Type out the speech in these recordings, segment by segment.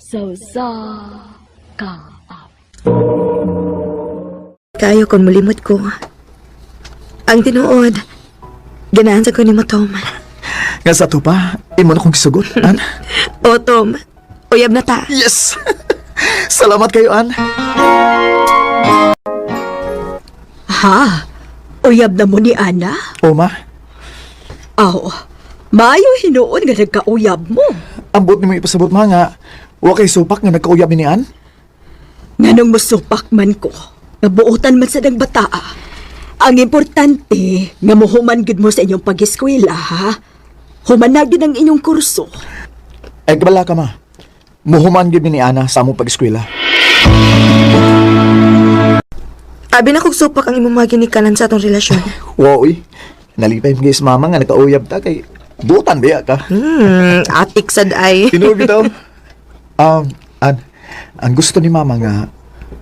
Sa usa ka awit. Kayo kung mulimot ko. Ang tinuod, ganahan sa ko ni mo, Tom. Nga sa ato pa, imo na kong gisugot, An. O, Tom, uyab na ta. Yes! Salamat kayo, An. Ha? Uyab na mo ni Ana? O, ma, Aw, maayo hinuon nga nagkauyab mo. ambot nimo ipasabot, ma, nga wa kay supak nga nagkauyab ni An. Nganong musupak man ko, nga buotan man sa dang bataa. Ang importante, nga muhuman gid mo sa inyong pag-eskwela, ha? Human na gid ang inyong kurso. Ay, kabala ka, ma. Muhuman gyud ni Ana sa among pag-eskwela. Abi na kog supak ang imong mga ginikanan sa atong relasyon. Wow, uy. Nalipay mo guys, mama, nga nagkauyab ta kay buotan biya ka. Atik sad ay. Tinuod bitaw. An, ang gusto ni mama nga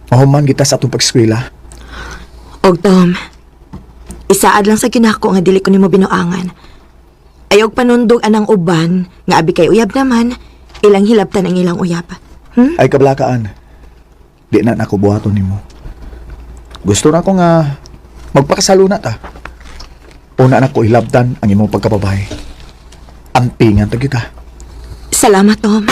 mahuman kita sa atong pag-eskwela. Og Tom, isaad lang sa ginako nga dili ko nimo binuangan. Ayog panundog anang uban nga abi kay uyab naman, ilang hilabtan ang ilang uyab. Ay kablakaan. Di na nako buhaton nimo. Gusto na ko nga magpakasalo na ta. Una na ko hilabtan ang imong pagkababae. Ampingan ta kita. Salamat, Tom.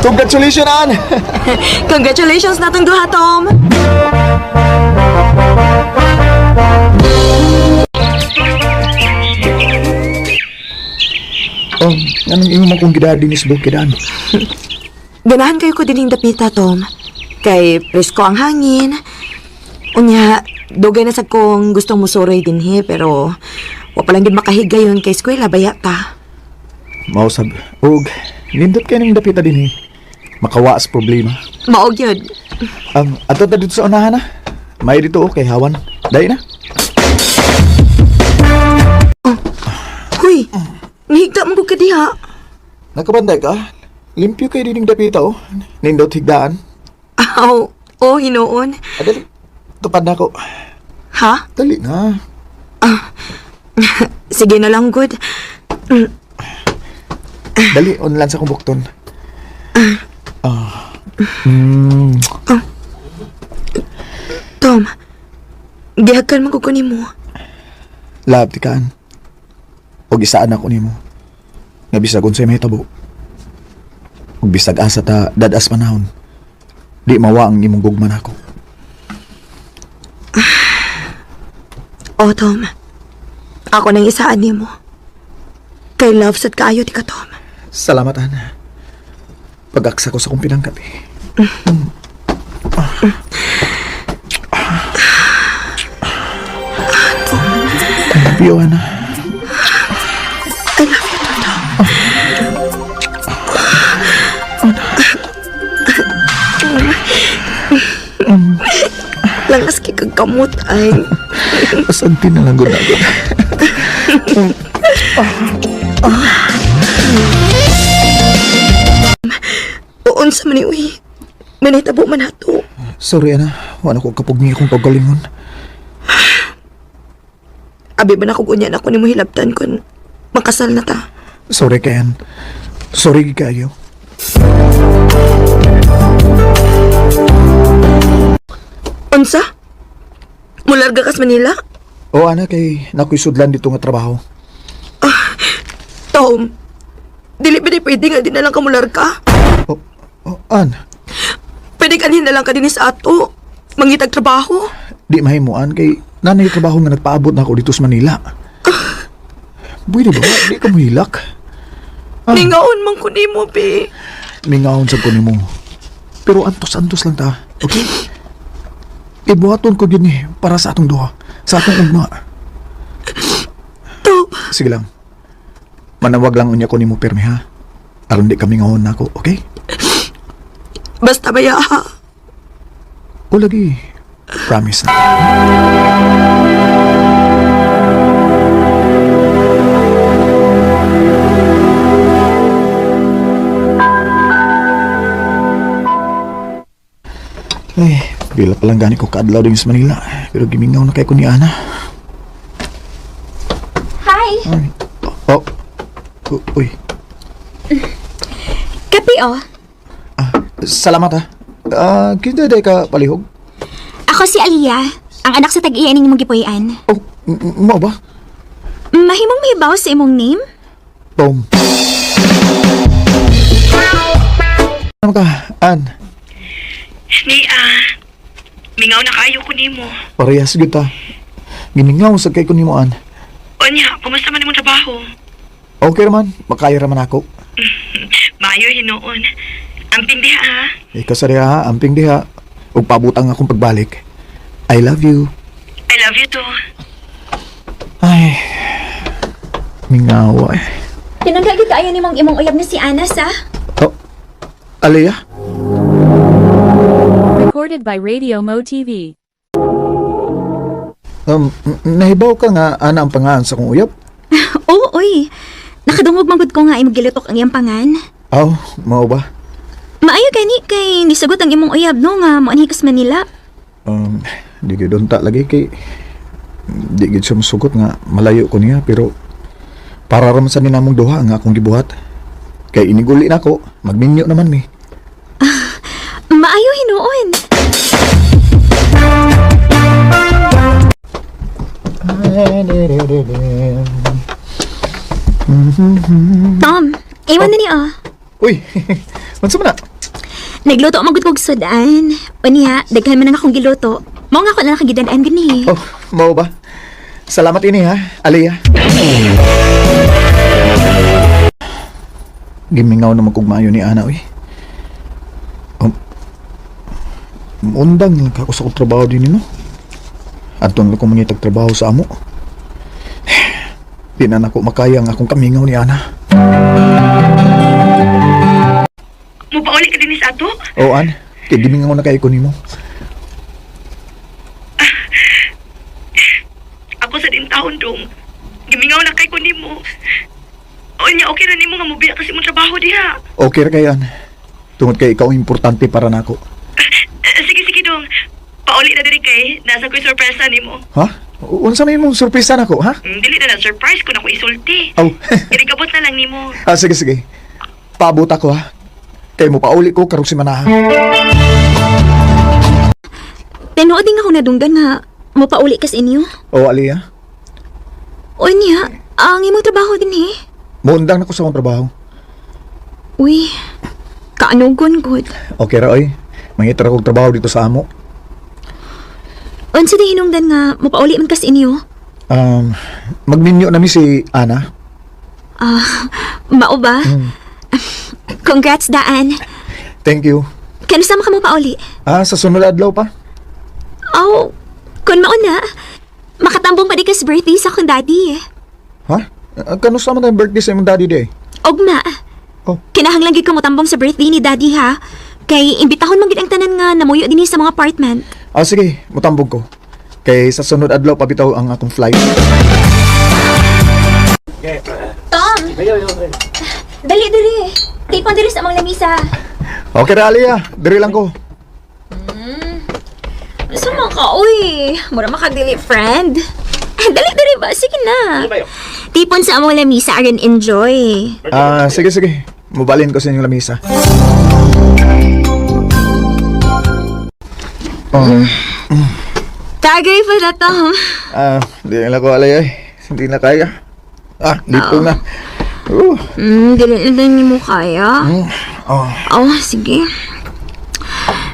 Congratulations, Ann! Congratulations natong duha, Tom. Oh, anong imo man kong gidadi ni Bukid, Ann? Ganahan kayo ko dining dapita, Tom. Kay presko ang hangin. Unya, dugay na sa kong gustong musuroy dinhi, pero wa pa lang gid makahigayon kay eskwela baya ta. Mausab. Og, nindot kay ning dapita din eh. Makawa sa problema. Mao gyud. Ato ta dito sa unahan na. May dito okay, hawan. Dai na. Huy, nihigda mo ko kadiha. Nakabanday ka? Limpyo kay dining dapita oh. Nindot higdaan. Aw, oh, hinuon. Adali. Tupad na ako. Ha? Dali na. Sige na lang, good. Dali, on lang sa kong bukton. Ah. Mm. Tom, gihakan man ko ko nimo. Love ti kaan. Og isaan ako nimo. Nga bisag unsay mahitabo. Og bisag asa ta dadas panahon. Di mawa ang imong gugma nako. Oh, Tom. Ako nang isaan nimo. Kay love sad kaayo ti ka, Tom. Salamat, Ana. Pag-aksa ko sa kong pinangkat eh. I love you, Ana. I love you, too, Tom. Langas kay kag kamot ay. Asanti na lang gud ako. Uunsa man ni uy. Manitabo man ato. Sorry, Ana. Wala ko kapog niya akong pagalingon. Abi ba na kung unya na ako nimo hilabtan kun makasal na ta. Sorry, Ken. Sorry kayo. Unsa? Mularga kas Manila? O, Ana, kay nakoy sudlan dito nga trabaho. Tom, dili ba di pwede nga di na lang ka mularga? O, oh, An, Pwede kanhin na lang ka din sa ato. Mangitag trabaho. di mahimuan kay nanay trabaho nga nagpaabot na ako dito sa Manila. Pwede ba? Di ka muhilak. Ah. Ningaon man ko nimo, be. Mingaon sa ko nimo. Pero antos-antos lang ta. Okay? Ibuhaton ko yun eh, para sa atong duha. Sa atong ugma. Tom, Sige lang. Manawag lang unya ko nimo pirmi ha. Aron di kami ngahon nako, okay? basta ba ya, ha? O lagi, promise na. Pila pa lang gani ko kaadlaw din sa Manila. Pero gimingaw na kay ko ni Ana. Hi! Ay. Oh. Uy. Kape oh. Ah, salamat ha. Ah, kinsa day ka palihog? Ako si Aliyah, ang anak sa tag-iya ning imong gipuy-an. Oh, mao ba? Mahimong mahibaw sa imong name? Tom. Ano ka, An? Ni ah, mingaw na kayo ko nimo. Parehas gyud ta. Gimingaw sa kay ko nimo, An. Unya, kumusta man imong trabaho? Okay raman, makaya raman ako. Maayo hinuon. Amping diha ha. Ikaw sa diha, amping diha. Ug pabutang akong pagbalik. I love you. I love you too. Ay, mingaw eh. Tinangga gyud kaayo nimong imong uyab na si Anas ah. Oh, Aliyah? Recorded by Radio Mo TV. Nahibaw ka nga, ana ang pangaan sa kong uyab? Oo, oy. Nakadungog man gud ko nga imong gilutok ang iyang pangan. Aw, mao ba? Maayo gani kay nisugot ang imong uyab no nga moanhi kas Manila. Di gyud unta lagi kay di gyud siya musugot nga malayo ko niya pero para ra man sa ninamong duha nga akong gibuhat. Kay iniguli nako, magminyo naman mi. Maayo hinuon. Tom, iwan na ni oh. Uy, unsa man na? Nagluto man gud kog sudan. Unya, daghan man ang akong giluto. Mao nga ako na lang gidan-an gani. Oh, mao ba? Salamat ini ha, Aliyah. Gimingaw na magkugmayo ni Ana, uy. Undang lang ako sa akong trabaho din no. Adto lang ko mangitag trabaho sa amo. Di na nako makaya ang akong kamingaw ni Ana. Mupauli ka din sa ato? O An, kay gimingaw na kay ko nimo. Ako sa din taon dong. Gimingaw na kay ko nimo. Unya, okay na nimo nga mubiya kasi imong trabaho diha. Okay ra kay An. Tungod kay ikaw ang importante para nako. Eh, sige, sige dong. Pauli na diri kay nasa ko'y sorpresa nimo. Ha? Unsa may imong sorpresa nako, ha? Dili na na surprise ko na ko isulti. Aw. Irigabot na lang nimo. Ah, sige, sige. Paabot ako, ha? Kay mo pauli ko karong si Manaha. Tinuod din ako nadunggan nga mopauli kas inyo. O, Aliyah. Unya, ang imong trabaho din eh. Muundang na ko sa akong trabaho. Uy, kaanugon gud. Okay ra, oy. Mangita ra kog trabaho dito sa amo. Unsa di hinungdan nga mopauli man kas inyo? Magminyo na mi si Ana. Ah, mao ba? Congrats daan. Thank you. Kanusa man ka mopauli? Ah, sa sunod adlaw pa. Aw, kun mao na. Makatambong pa di kas birthday sa akong daddy eh. Ha? Ah, kanusa man tayong birthday sa imong daddy day? Ugma. Oh. Kinahanglan gyud ka motambong sa birthday ni daddy ha. Kay imbitahon man gyud ang tanan nga namuyo dinhi sa mga apartment. Ah, sige. Mutambog ko. Kay sa sunod adlaw pa bitaw ang akong flight. Tom! Dali diri. Tipon diri sa among lamisa. Okay ra, Aliyah. Diri lang ko. Suma ka, uy. Mura makagdili, friend. Dali diri ba? Sige na. Tipon sa among lamisa aron enjoy. Ah, sige, sige. Mubalin ko sa inyong lamisa. Oh. Tagay pa na, Tom. Ah, di na ko alay ay. Hindi na kaya. Ah, dito na. Dili na din mo kaya. Oh. Oh, sige.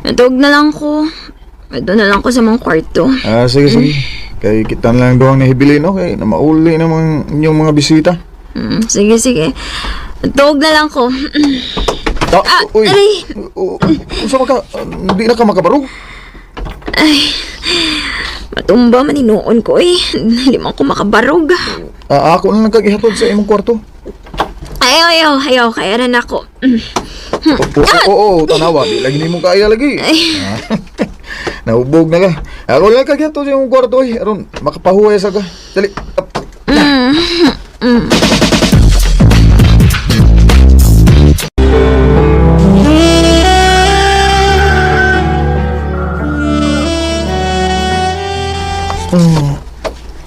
Natawag na lang ko. Ito na lang ko sa mga kwarto. Ah, sige, sige. Kay kita na lang doang nahibili, no? Kay na mauli namang inyong mga bisita. Sige, sige. Natawag na lang ko. Ah, Ah, uy. aray. Unsa man ka? Hindi na ka makabarog. Matumba man hinuon ko eh. Hindi man ko makabarog. Ah, ako na lang kag ihatod sa imong kwarto. Ayaw, ayaw, ayaw. Kaya rin ako. Oo, oo, oo, tanawa. Di lagi nimo kaya lagi. Ah, nahubog na ka. Ako na lang kag ihatod sa imong kwarto, eh. Aron, makapahuway sa ka. Dali. Up.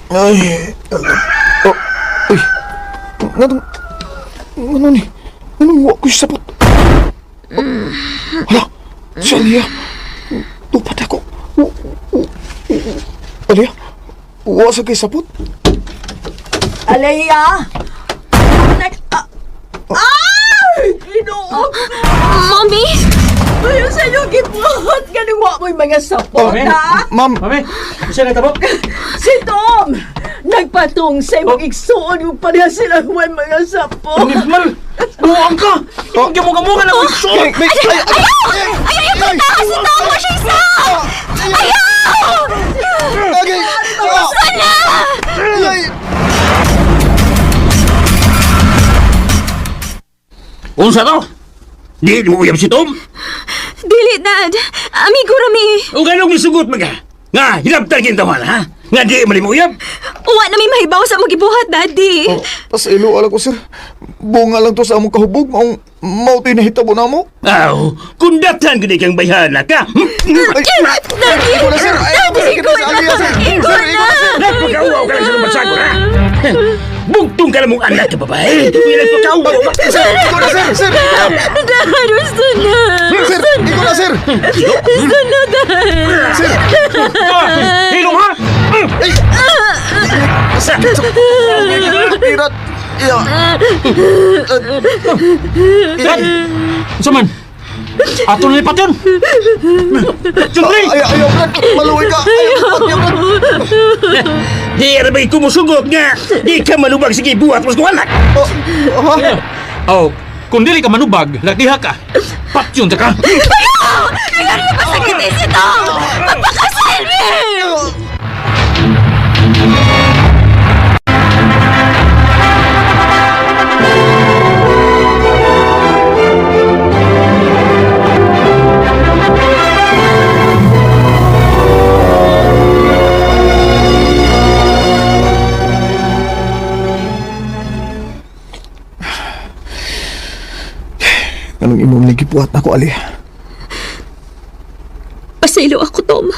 Ay, oh, uy. Nganong, ngano ni? Nganong wa ko'y sapot? Hala, si Alia. Tupat ako. Alia, wa sa kay sapot? Alea! Ay! Ginoo! Mommy! Ayaw sa inyo gibuhat! Ganun wa mo'y mga sapot, ha? Ma'am, Mami, siya na tabo. Si Tom! Nagpatong sa imong igsuon yung pareha sila huwan mga sapot. Mal, buang ka. Oh. Gamuga-muga na ko. Ay, ay, ay, ay, Ayaw yung bata! Si Tom! Wa siya isa! Ayaw! Okay. Sana! Ay! Unsa to? Di mo uyab si Tom? Dili, Dad. Amigo rami. O ganong misugot man ka? Nga, hinabtan kintawan, ha? Nga di man mo uyab? Uwa na may mahibaw sa among gibuhat, Daddy. Oh, pasilo ala ko, sir. Bunga lang to sa among kahubog. Maong mao to'y nahitabo na mo. Aw, kung datan gud kang bayhana ka. Ay, Daddy! Ikaw na, sir. Ay, Daddy, sige na, ikaw sa Alia, sir. Ikaw Sir, ikaw na, sir. Nagpakauwaw ka lang sa lumbasago, ha? Bugtong ka na mong anak ka, babae. Nagpakauwaw ka. Sir, ikaw na, sir. Sir, ikaw na. Dad, gusto na! Sir, ikaw na, sir. Gusto na, Dad! Sir. Hilong ha? Ay! Sakit sa... Pirat. Iya. Dad, unsa man? Ato na lipat yun. Jundri! Ay, ayaw, Brad. Maluwi ka. Ayaw, ayaw, Brad. Di ra ba'y kumusugot nga? Di ka malubag sige buhat mas kong anak. Oh, ha? Oh, kung dili ka manubag, lagdiha ka. Patyon ta ka. Ayaw! Ayaw na masakit eh si Tom! Magpakasal, me! Anong imong nagipuhat na ko, Ali? Pasaylo ako, Tom.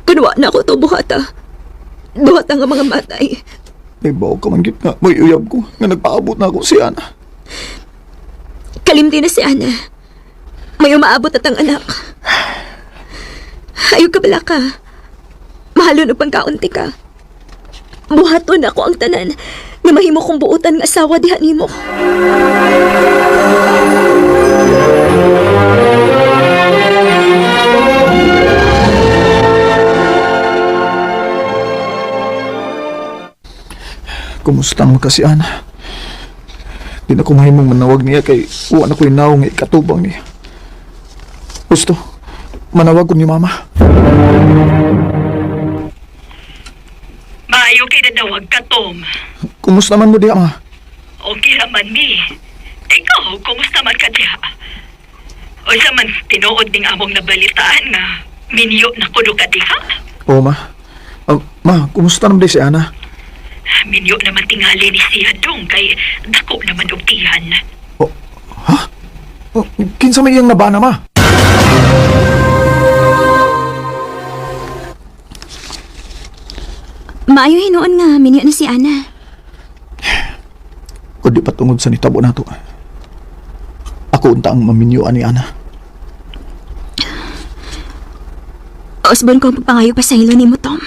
Kunwa na ako to buhata. Buhata nga mga matay. May bawo ka man gid nga. May uyab ko nga nagpaabot na ako si Ana. Kalimdi na si Ana. May umaabot at ang anak. Ayaw ka bala ka. Mahalon upang kaunti ka. Buhaton ako ang tanan nga mahimo kong buutan nga asawa diha nimo. Kumusta naman ka si Ana? Di na ko mahimong manawag niya kay uwa na ko'y naong nga ikatubang niya. Gusto, manawag ko ni Mama. Maayo kay nadawag ka, Tom. Kumusta man mo diha, Ma? Okay raman mi. Ikaw, kumusta man ka diha? O sa man tinuod ning among nabalitaan nga minyo na kuno ka diha? Oo, Ma. Ah, ma, kumusta naman di si Ana? Minyo naman tingali ni siya dong kay dako naman og tiyan. Oh, ha? Oh, kinsa may iyang nabana, Ma? Maayo hinuon nga minyo na si Ana. Kundi patungod sa nitabo nato. Ako unta ang maminyo ani Ana. Osbon ko ang pagpangayo pa sa ilo nimo, Tom.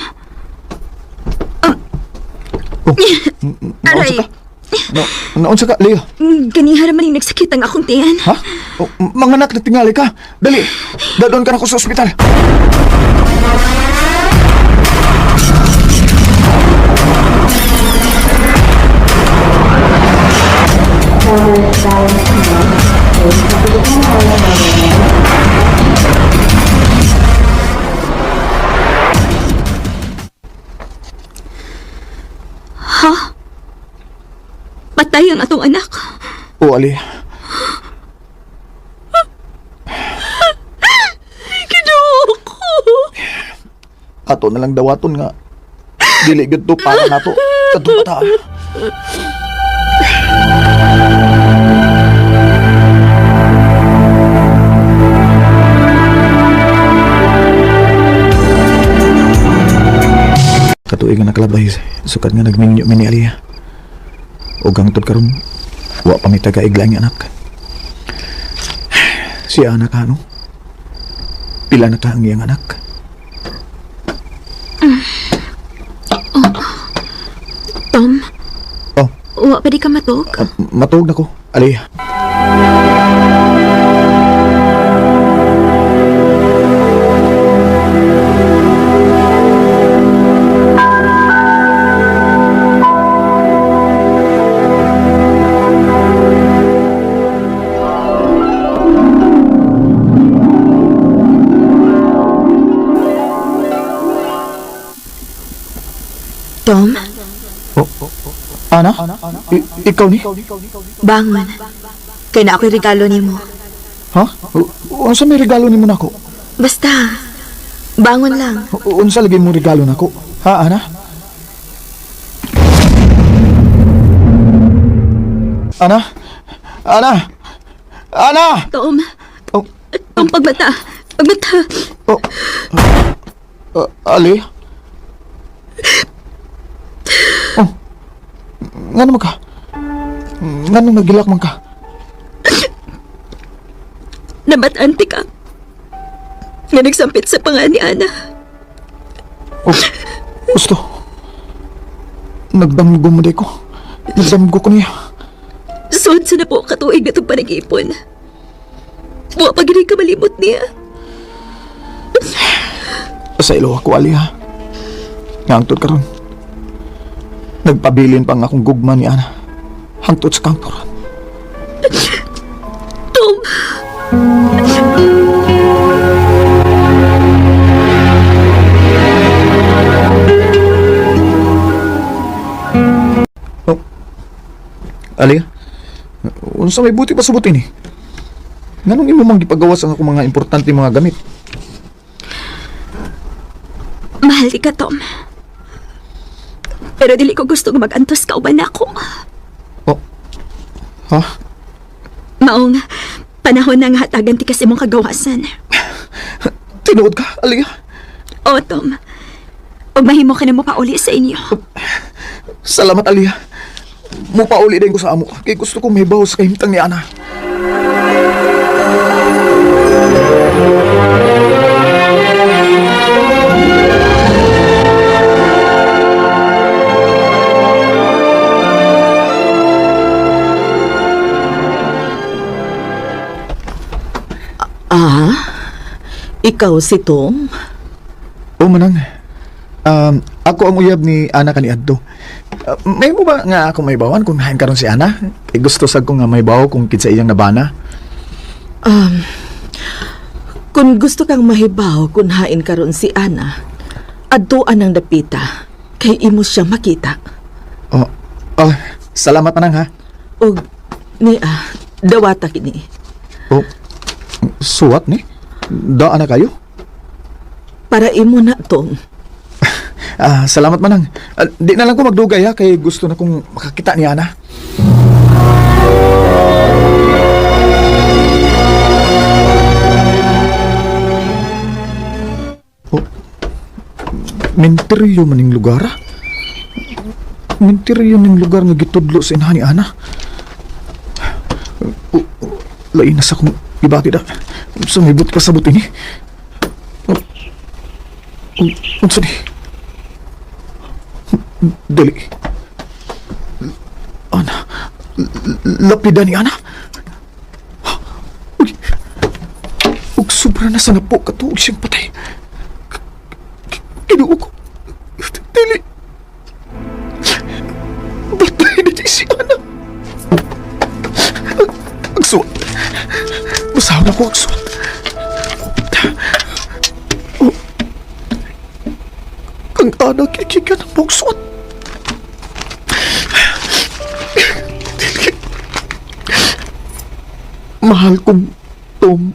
Oh, naunsa ka? No, naunsa ka, Leo? Ganiha raman yung nagsakit ang akong tiyan. Ha? Oh, mga anak, natingali ka. Dali, dadon ka na ko sa ospital. Ha? Patay ang atong anak. Oh, Ali. Ginoo ko. Ato na lang dawaton nga. Dili gud to para nato. Kadtong bata. katuig nga nakalabay sukad nga nagminyo mi ni Aliyah. Ug hangtod karon wa pa mi tagaig laing anak. Si Ana ka, no? Pila na ka ang iyang anak? Tom, Oh, wa pa di ka matug? matuog na ko, Aliyah. Tom, Oh, Ana? Ikaw ni? Bangon. Kay na ako'y regalo nimo. Ha? Unsa may regalo nimo nako? Basta, bangon lang. Unsa lagi mo regalo nako? Ha, Ana? Ana? Ana? Ana! Tom, Oh, Tom, pagmata. Pagmata. oh. Ali? Oh. Ngano man ka? Ngano nagilak man ka? Nabataan ti ka. Nga nagsampit sa pangan ni Ana. Oh, gusto. Nagdamgo mo di ko. Nagdamgo ko niya. Sud sa na po katuig na itong panag-ipon. Buwa pa gini ka malimot niya. Sa ilo ako, Ali, ha? Nga hangtod karon. Nagpabilin pa nga akong gugma ni Ana. Hangtod sa kangturan. Tom! Oh. Ali, unsa may buti pa subutin ni? Nganong imo mang gipagawas ang akong mga importante mga gamit? Mahal ka, Tom. Pero dili ko gusto nga mag-antos ka uban ako. Oh. Ha? Maong panahon na nga hatagan ti kasi mong kagawasan. Tinuod ka, Alia? O, Tom. Ug mahimo ka na mo pauli sa inyo. Salamat, Alia. Mupauli din ko sa amo. Kay gusto kong mahibaw sa kahimtang ni Ana. Ah, ikaw si Tom? O, manang. Ako ang uyab ni Ana kaniadto. May mo ba nga ako may bawan kung hain karon si Ana? Kay gusto sad ko nga may bawo kung kinsa iyang nabana. Kung gusto kang mahibaw kung hain karon si Ana, adtuan ang dapita, kay imo siya makita. Oh, oh, salamat, manang, ha. Og niya, dawata kini. Oh, suwat ni? Daan na kayo? Para imo na, Tom. Salamat, manang. Di na lang ko magdugay, ha, kay gusto na kong makakita ni Ana. Oh, menteryo maning lugar, ah. Menteryo ning lugar nga gitudlo sa inahan ni Ana. Oh, oh, lain na sa kong ibati da. Sumibot ka sa buti ni. Oh, oh, unsa ni? Dali. Ana. Lapida ni Ana. Uy. Ug sobra na sa napo katuog siyang patay. Kinuo ko. Dili. Patay na di si Ana. Ang suwat. Basahon ako ang suwat. Oh. Ang Ana kikigan ang buong suwat. Mahal kong Tom.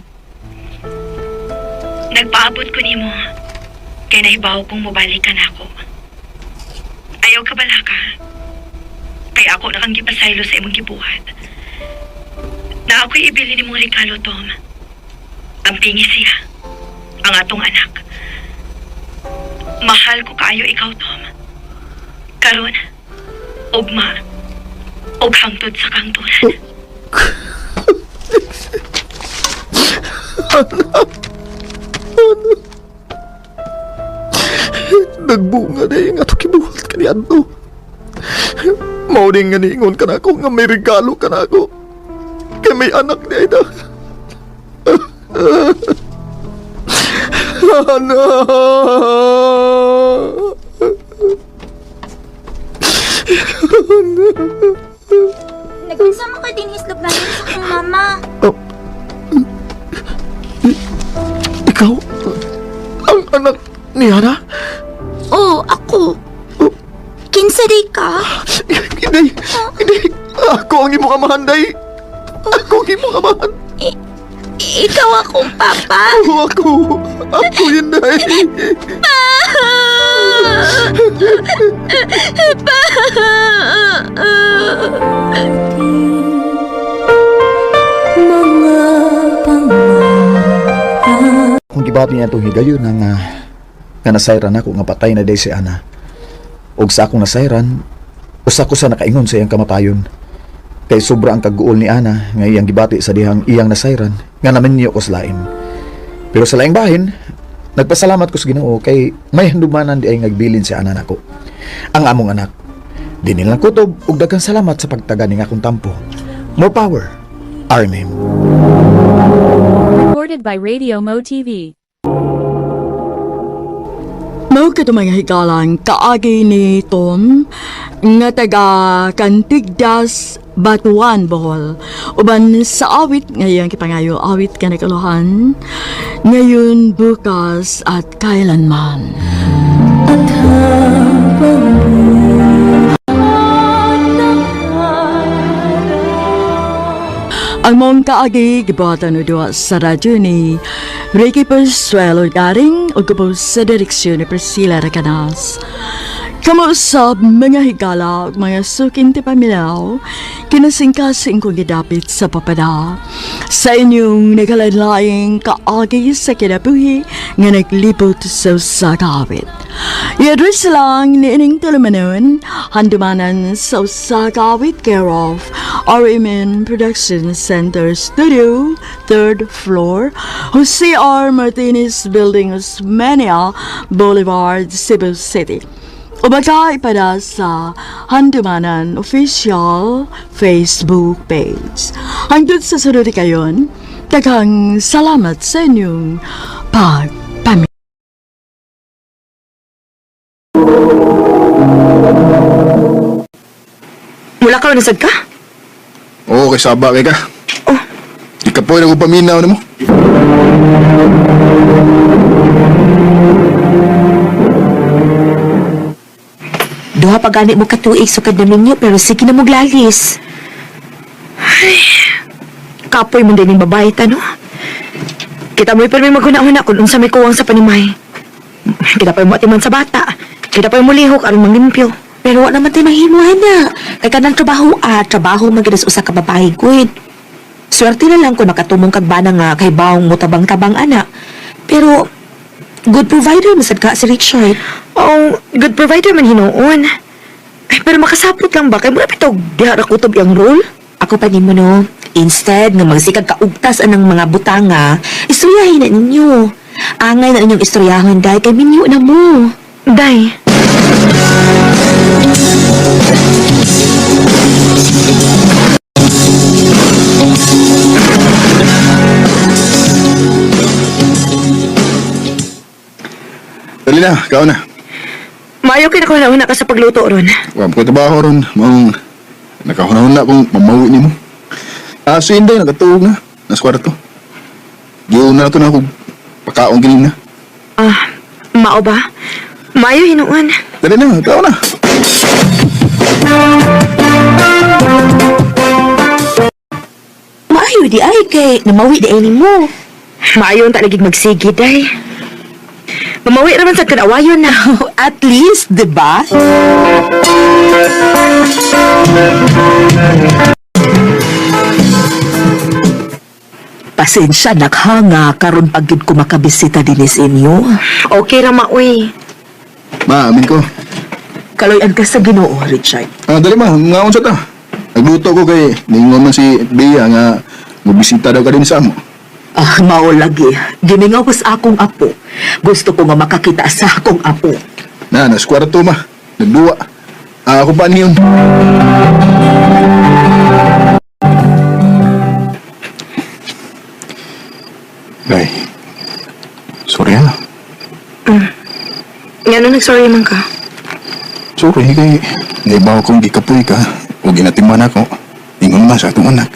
Nagpaabot ko nimo. Kay nahibaw kong mobalik ka nako. Ayaw ka balaka. Kay ako na kang gipasaylo sa imong gibuhat. Na ako'y ibili nimong regalo, Tom. Ang pingi siya. Ang atong anak. Mahal ko kaayo ikaw, Tom. Karon, ugma, ug hangtod sa kangturan. Nagbunga na yung ato kibuhat kaniadto. Mao ni nga niingon ka na ako, nga may regalo ka na ako. Kay may anak ni Aida. Anak! Nag-unsa ka din islog na sa akong mama. Oh. Ikaw? Ang anak ni Ana? Oh, ako. Kinsa day ka? Hindi! Hindi! Ako ang imong amahan, day! Ako ang imong amahan! Ikaw akong papa. Ako! Ako! Ako yun, day! Pa! Pa! Kung gibati niya itong higayon nga nga nasayran ako nga patay na day si Ana. Og sa akong nasayran, usa ko sa nakaingon sa iyang kamatayon. Kay sobra ang kaguol ni Ana nga iyang gibati sa dihang iyang nasayran nga naminyo ko sa lain. Pero sa laing bahin, nagpasalamat ko sa Ginoo kay may handumanan di ay ngagbilin si Ana nako. Ang among anak. Di nilang kutob ug daghang salamat sa pagtaga ning akong tampo. More power. RMM. Recorded by Radio Mo TV. Mao kato mga higalang kaagi ni Tom nga taga Kantigdas, Batuan, Bohol. Uban sa awit ngayong kipangayo awit ka nagkaluhan ngayon, bukas at kailanman. Ang mong kaagi gibuhatan o duwa sa radyo ni Ricky Persuelo Garing o gubaw sa direksyon ni Priscilla Recanas. Kamuusap mga higala ug mga suking ti paminaw, kinasingkasing kong gidapit sa papada. Sa inyong nagkalanlaing kaagi sa kinabuhi nga naglibot sa usa ka awit. I-address lang ni ining tulumanon, handumanan sa usa ka awit care of RMN Production Center Studio, 3rd floor, Jose R. Martinez Building, Osmeña Boulevard, Cebu City. O baka ipada sa Handumanan Official Facebook page. Hangtod sa sunod kayon, daghang salamat sa inyong pagpamilya. Mula ka nasad ka? Oo, kay saba kay ka. Oh. Ikapoy na ko paminaw na mo. Duha pa gani mo katuig sukad na minyo pero sige na mo glalis. Ay, kapoy mo din yung babae ta, no? Kita mo'y pirmi maghuna-huna kung unsa may kuwang sa panimay. Kita pa mo atiman sa bata. Kita pa mo lihok aron manglimpyo. Pero wa naman tayo mahimo, ana. Kay kanang trabaho, trabaho man gid sa usa ka babae, good. Swerte na lang kung nakatumong kag bana nga kay bawong mo tabang-tabang ana. Pero good provider masad ka si Richard. Oo, good provider man hinuon. Ay, pero makasapot lang ba? Kay mura pitog, diha ra kutob iyang role. Ako pa nimo no. Instead nga magsikag kaugtas anang mga butanga, istoryahin na ninyo. Angay na inyong istoryahon dahil kay minyo na mo. Day. Dali na, ikaw na. Maayo kay nakahuna ka sa pagluto ron. Wa ko trabaho ron. Maong nakahuna-huna kung mamawi nimo. Ah, si Inday nakatuog na. Nas kwarto. Giuna na to na ako. Pakaon gini na. Ah, mao ba? Maayo hinuon. Dali na, ikaw na. Maayo di ay kay namawi di ay nimo. Maayo ang talagig magsige day. Mamawi raman sa kanawayon na. At least, di ba? Pasensya naghanga karon pag gid ko makabisita dinis inyo. Okay ra maoy. Ma, amin ko. Kaloy-an ka sa Ginoo, Richard. Ah, dali ma, ngaon sa ta. Nagluto ko kay ningon man si Bea nga mobisita daw ka din sa amo. Ah, mao lagi. Gimingaw ko sa akong apo. Gusto ko nga makakita sa akong apo. Na, nas kwarto ma. Nagduwa. Ah, ako pa niyon. Day, sorry ha. Nga nag-sorry man ka? Sorry kay naibaw kong gikapoy ka o ginatiman ako. Ingon man sa atong anak.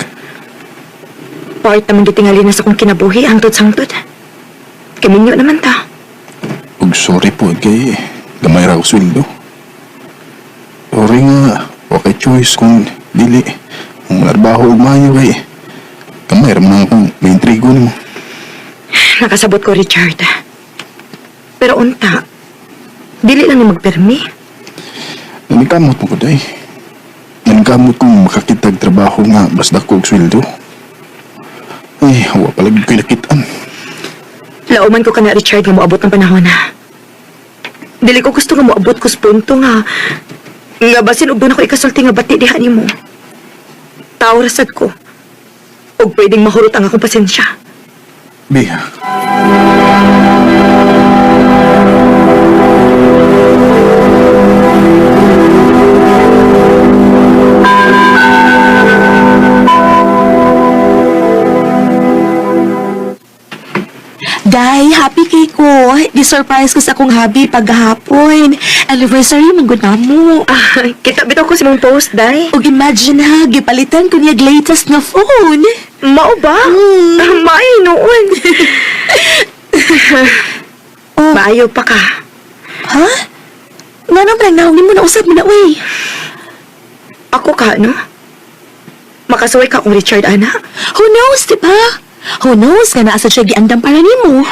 Part naman gitingali na sa kong kinabuhi, hangtod-sangtod. Kaminyo naman ta. Ug sorry po kay gamay ra ko sweldo. Sorry nga, wa kay choice kung dili. Kung trabaho og maayo kay gamay ra man akong may intrigo nimo. Nakasabot ko, Richard. Pero unta, dili lang ni magpermi. Naningkamot mo ko day. Naningkamot kong makakitag trabaho nga mas dako og sweldo. Ay, wa pala gyud ko'y nakitaan. Lauman ko kana, Richard, nga moabot ng panahon na. Dili ko gusto nga moabot ko sa punto nga nga basin og doon ako ikasulti nga bati diha nimo. Tao ra sad ko. Og pwedeng mahurot ang akong pasensya. Bea. Day, happy kay ko. Di-surprise ko sa akong hobby paghapon. Anniversary, manggod na mo. Ah, kita bitaw ko sa mong post, day. Ug imagine ha, gipalitan ko niya latest nga phone. Mao ba? May noon. Oh. Maayo pa ka. Ha? Nga naman, nahong mo na usab mo na, uy. Ako ka, no? Makasuway ka kung Richard, ana. Who knows, di ba? Who knows nga naa sa siya giandam para nimo.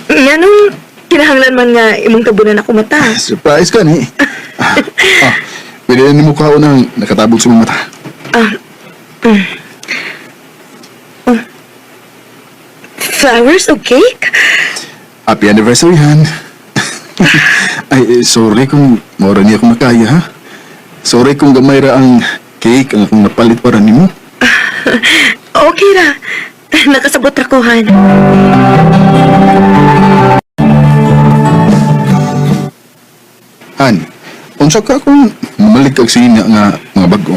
Nganong kinahanglan man nga imong tabunan ako mata. Surprise ka ni. Ah, pwede na nimo kaon ang nakatabog sa mong mata. Flowers o cake? Happy anniversary, Han. Ay, eh, sorry kung mora niya akong nakaya, ha? Sorry kung gamay ra ang cake ang akong napalit para nimo. Okay ra. Nakasabot ra ko, Han. Han, unsa ka kung mamalit kag sina nga mga bag-o?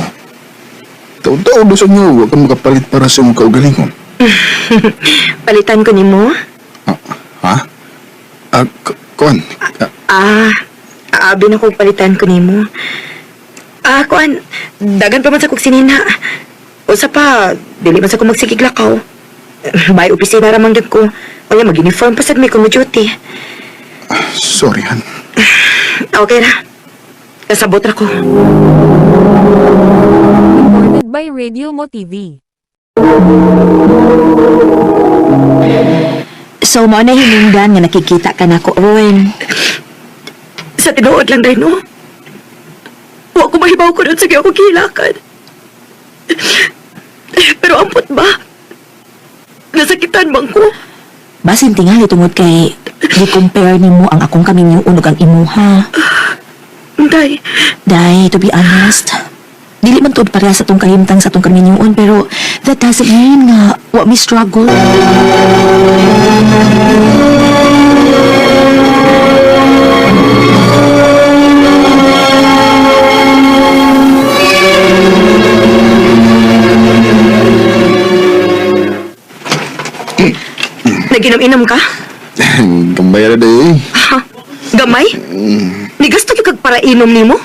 Taon-taon do sa inyo, wa ka makapalit para sa imong kaugalingon. Palitan ko nimo? Ah, ha? Ah, kuan? Ah, Ah, aabi na ko palitan ko nimo. Ah, kuan, dagan pa man sa kog sinina. Usa pa, dili man sa ko magsigig lakaw. Bay opisina ra man gyud ko. Kaya mag-uniform pa sad mi kung mo duty. Sorry, Han. Okay ra. Kasabot ra ko. Recorded by Radio Mo TV. So, mao na hinungdan nga nakikita ka nako ron. Sa tinuod lang dahil, no? Wa ko mahibaw ko nun sa ako gihilakan. Pero ampot ba? Nasakitan bang ko? Basin tingali tungod kay gi-compare nimo ang akong kaminyo ug ang imuha. Day, Day, to be honest, dili man tuod pareha sa tong kahimtang sa tong kaminyoon pero that doesn't mean nga wa mi struggle. Naginom-inom ka? Gamay ra day. Ha? Gamay? Nigasto gyud kag para inom nimo?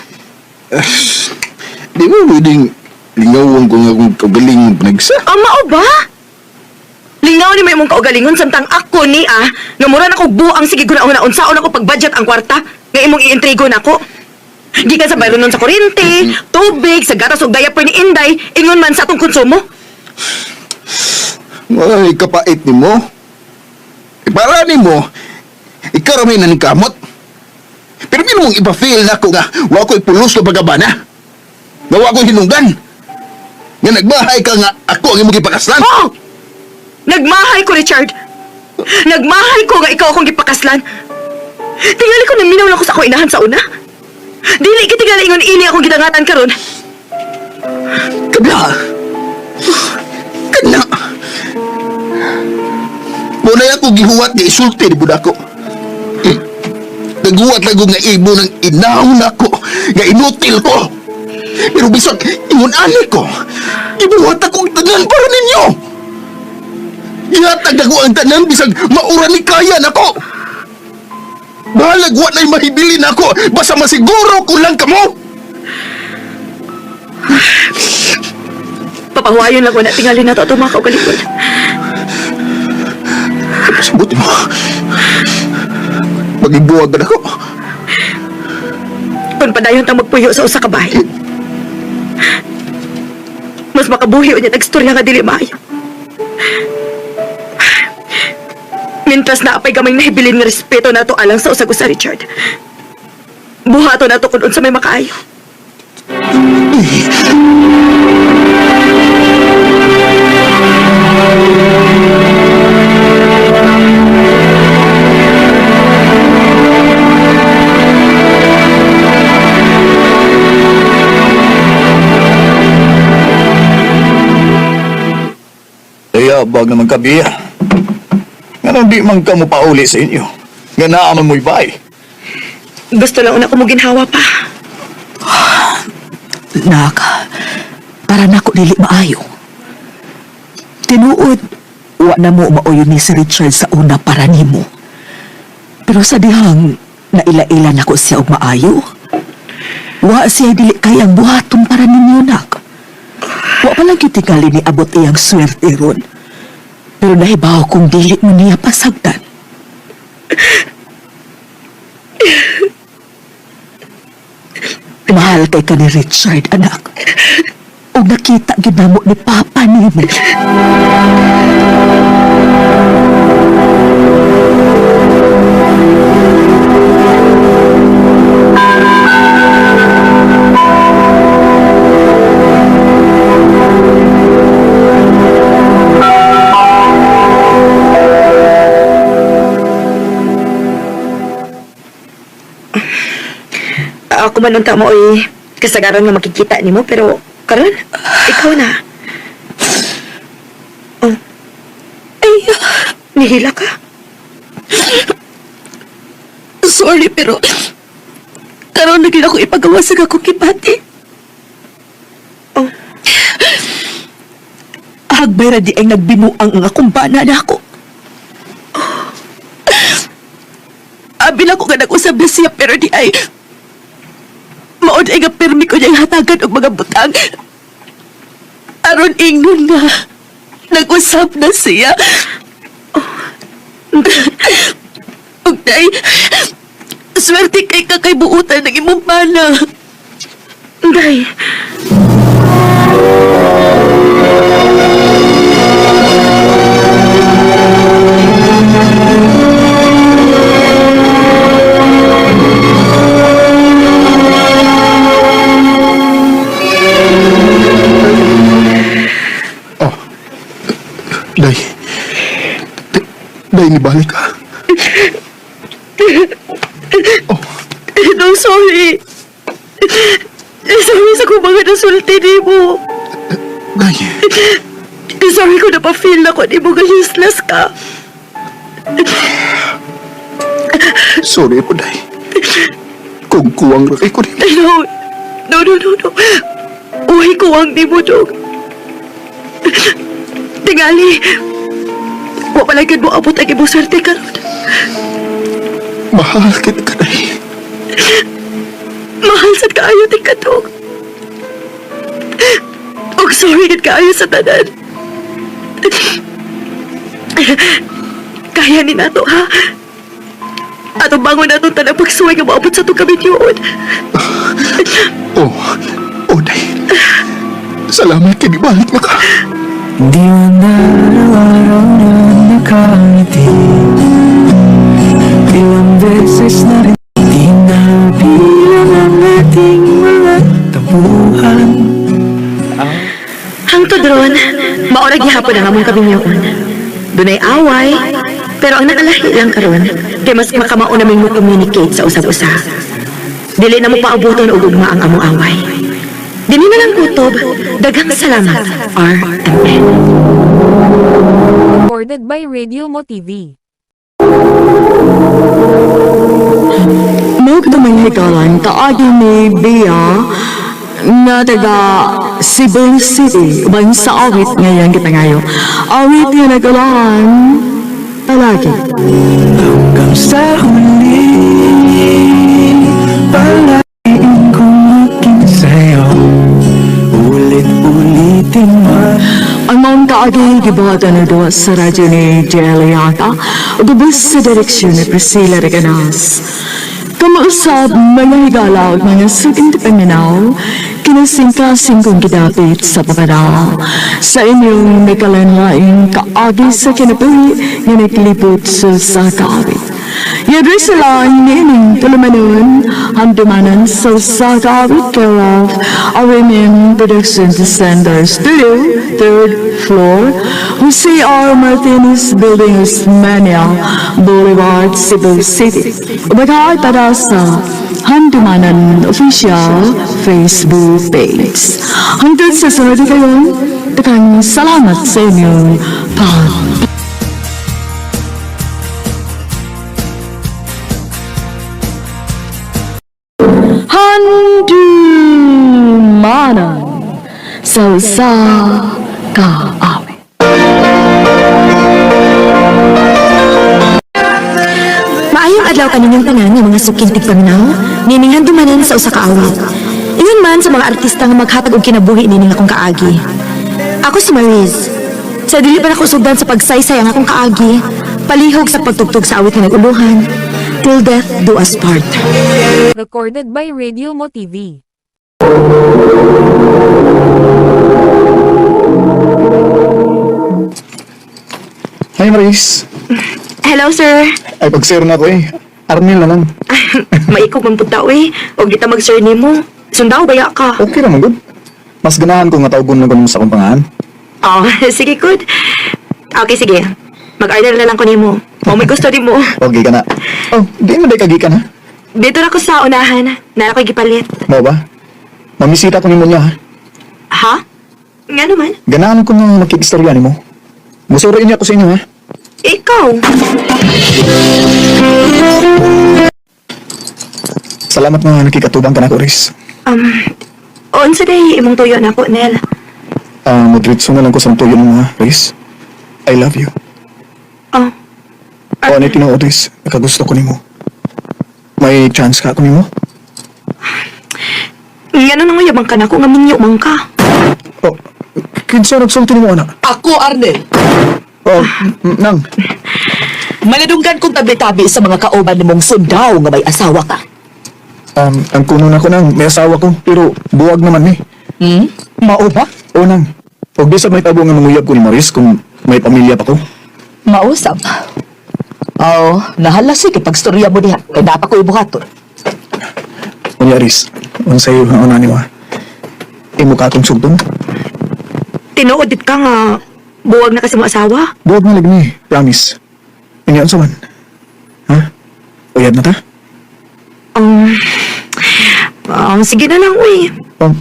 Di mo pwedeng lingawan ko nga akong kaugalingon panagsa. Ah, mao ba? Lingaw ni may imong kaugalingon samtang ako ni ah, nga mura na kog buang sige guna-una unsaon ako pag-budget ang kwarta nga imong iintrigo nako. Gikan sa bayronon sa kuryente, tubig, sa gatas ug diaper ni Inday, ingon man sa atong konsumo. Ay, kapait ni mo. Para ni mo, ikaw ramay na ni kamot. Pero mino mong ipa-fail na ako nga, wa ko'y pulos na pagabana. Nga wa ko'y hinungdan. Nga nagmahay ka nga ako ang imong gipakaslan? Oh! Nagmahay ko, Richard! Nagmahay ko nga ikaw akong gipakaslan. Tingali ko naminaw lang ko sa akong inahan sa una. Dili ka tingali ingon ini akong gidangatan karon. Kabla! Kana! Muna ako gihuwat nga isulti ni Budako. Eh, Naguwat lang ko nga imo ng inahon ako, nga inutil ko. Pero bisag ingon ani ko, gibuhat ako ang tanan para ninyo. Gihatag ako ang tanan bisag maura ni kaya nako. Bahalag wa na'y mahibilin ako, basta masiguro ko lang kamo. Papahuwayon lang ko na tingali na to ato mga kaugalingon. Sabuti mo. Magibuwag na ako. Kung padayon tang magpuyo sa usa ka bahay. Mas makabuhi unya nagstorya nga dili maayo. Mintras na apay gamay nahibilin nga respeto nato alang sa usag usa, Richard. Buhato nato kun unsa may makaayo. Kaya, bag naman kabiya. Nga nang di man ka mo pauli sa inyo. Nga naaman mo'y bay. Gusto lang una ko mo ginhawa pa. Nak, para nako dili maayo. Tinuod, wa na mo maoyo ni si Richard sa una para nimo. Pero sa dihang naila-ila nako siya og maayo. Wa siya dili kayang buhaton para ninyo, nak. Wa pa lang gyud tingali ni abot iyang swerte ron. Pero nahibaw kung dili mo niya pasagdan. Mahal kay ka ni Richard, anak. O nakita gyud namo ni Papa nimo. Ako man unta mo oy kasagaran nga makikita nimo pero karon ikaw na. Oh. Ay, Nihila ka. sorry pero karon na gyud ako ipagawa sa akong kipati. Oh. Hagbay ra di ay nagbinuang ang akong bana nako. Abi lang ko nga nag-usab na siya pero di ay maod ay nga pirmi ko niyang hatagan og mga butang. Aron ingnon nga nag-usab na siya. Ug day, swerte kay ka kay buutan ng imong bana. Day. Oh. Day. Day, nibalik ka. No, sorry. Sorry sa kung mga nasulti nimo. Day. Sorry ko napafeel na ko nimo nga useless ka. Sorry po, Day. Kung kuwang ra kay ko rin. No. No, no, no, no. Uy, kuwang nimo, dog. Tingali. Wa pala gyud mo abot ang imong swerte karon. Mahal kita ka, Day. Mahal sad kaayo ti kadog. Og sorry gid kaayo sa tanan. Kaya ni nato ha. Ato bangon nato tanang pagsuway nga moabot sa itong kabidyoon. Oh, oh, Day. Salamat kay nibalik na ka. Di man araw-araw na nakangiti. Ilang beses na rin di nabilang ang ating mga tampuhan. Hangtod ron, maorag gihapon ang among kaminyoon. Dunay away, pero ang nakalahi lang karon, kay mas makamao naming mo communicate sa usag-usa. Dili na mo paabuton og ugma ang among away. Dili na lang kutob, daghang salamat, RMN. Recorded by Radio Mo TV. Magdamay hikalan kaagi ni Bea nga taga Cebu City uban sa awit ngayon kita ngayo. Awit nga nagulahan palagi. Hanggang sa huli, palagiin kong maging sa'yo. Ulit-ulitin man. Ang maong kaagi gibuhatan na duwa sa radyo ni Jeliata ug ubos sa direksyon ni Priscilla Reganas. Kamausab mga higala ug mga suking paminaw, kinasingkasing kong gidapit sa pagkadala sa inyong nakalanlaing kaagi sa kinabuhi nga naglibot sa kaawit. Yadri sila nining tulumanon, handumanan sa Sakaawit care of RMN Production Center Studio, third floor, Jose R. Martinez Building, Osmania Boulevard, Cebu City. Ubagay para sa Handumanan Official Facebook page. Hanggang sa sunod kayo, daghang salamat sa inyong pag Handumanan sa usa ka awit. Maayong adlaw kaninyong tanan nga mga suking tigpaminaw, nining handumanan sa usa ka awit. Ingon man sa mga artista nga maghatag og kinabuhi nining akong kaagi. Ako si Mariz. Sa dili pa nako sugdan sa pagsaysay ang akong kaagi, palihog sa pagtugtog sa awit nga naguluhan, Till Death Do Us Part. Recorded by Radio Mo TV. Hi, Maris. Hello, sir. Ay, pag-sir na ko eh. Arnel na lang. Maikog man pud ta oy. Og di ta mag-sir nimo. Sundaw baya ka. Okay naman, good. Mas ganahan ko nga tawagon lang ko nimo sa akong pangalan. Oh, sige, good. Okay, sige. Mag-order na lang ko nimo. O may gusto nimo. Okay ka na. Oh, di mo day kagikan ha? Dito na ko sa unahan. Nara ko'y gipalit. Mao ba? Mamisita ko nimo niya ha. Ha? Nga naman. Ganahan ko nga makikistorya nimo. Musuro niya ako sa inyo ha. Ikaw. Salamat nga nakikatubang ka na ko, Riz. Unsa day imong tuyo na po, Nel? Ah, modritso na lang ko sa tuyo nimo ha, Riz. I love you. Oh. O ano tinuod, Riz? Nakagusto ko nimo. May chance ka ako nimo? Nga nang yabang ka na ko, nga minyo man ka. Oh, kinsa nagsulti nimo ana? Ako, Arnel, Oh, nang. manadunggan kong tabi-tabi sa mga kauban nimong sundaw nga may asawa ka. Ang kuno na ko nang, may asawa ko, pero buwag naman ni. Hmm? Mao ba? O nang, og di sa may tabo nga manguyab ko ni Maris kung may pamilya pa ko. Mausap. Oo, nahala sige pagstorya mo diha. Kay dapat ko ibuhaton. Unya Riz, unsay ang una nimo ha? Imo ka akong sugdon? Tinuod dit ka nga buwag na kasi mo asawa. Buwag na lagi ni, promise. Unya unsa man? Ha? Uyab na ta? Um, sige na lang, uy. Oh,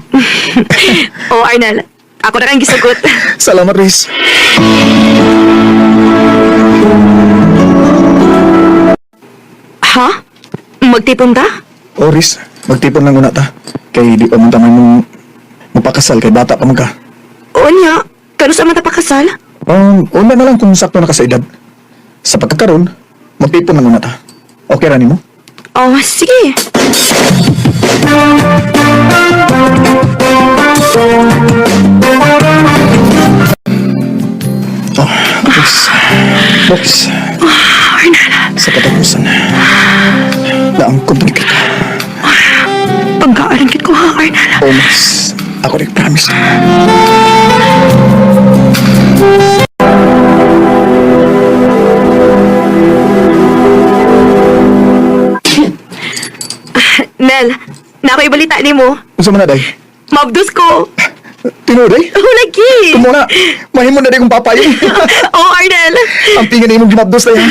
Oh, Arnel, ako na kang gisugot. salamat Riz. Ha? Magtipon ta? O Riz, magtipon lang una ta. Kay di pa man tamay mong mapakasal kay bata pa man ka. Unya, kano sa man ta pakasal? Una na lang kung sakto na ka sa edad. Sa pagkakaroon, magtipon lang una ta. Okay ra nimo? Oh, sige. Oh, Riz. Box. Sa katapusan, naangkon na kita. Pagkaalangkit ko ha, Arnel. Oh, mas, ako rin promise. Nel, na ako'y balita nimo. Unsa man na, day? Maabdos ko. Tinuod eh? Oh, lagi. Kumo na. Mahimo na di kong papay. Oh, Arnel. Ang tingin na imong gimabdos na yan.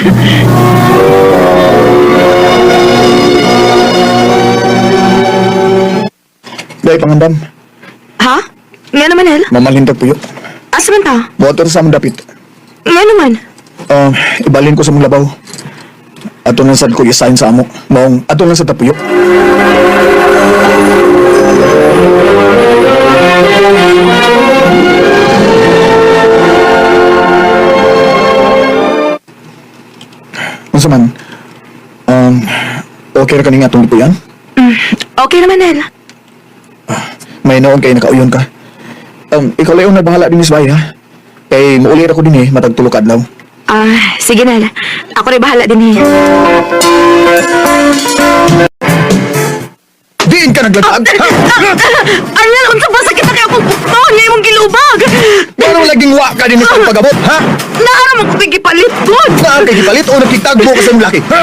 Dahil pangandam, Ha? Nga naman, Nel. mamalintag puyo. Asa man ta? Motor sa among dapit. Nga naman. Ibalin ko sa mong labaw. Ato lang sad ko i-sign sa amo. Maong ato lang sa tapuyo. Unsa man? Okay ra kani nga atong gipuyan? Okay naman, Nel. May noon kay nakauyon ka. Ikaw lang na bahala din sa bahay, ha? Kay muuli ra ko din eh, matag tulo ka adlaw. Ah, sige, Nel. Ako rin bahala din eh. Diin ka naglatag! Ha? Arnel, unsa ba sakit na kaya akong bukton? Nga imong gilubag. Pero laging wa ka din sa pagabot, ha? Naara mo ko kay gipalit gud. Naa kay gipalit o nakitagbo ka sa imong laki? Ha?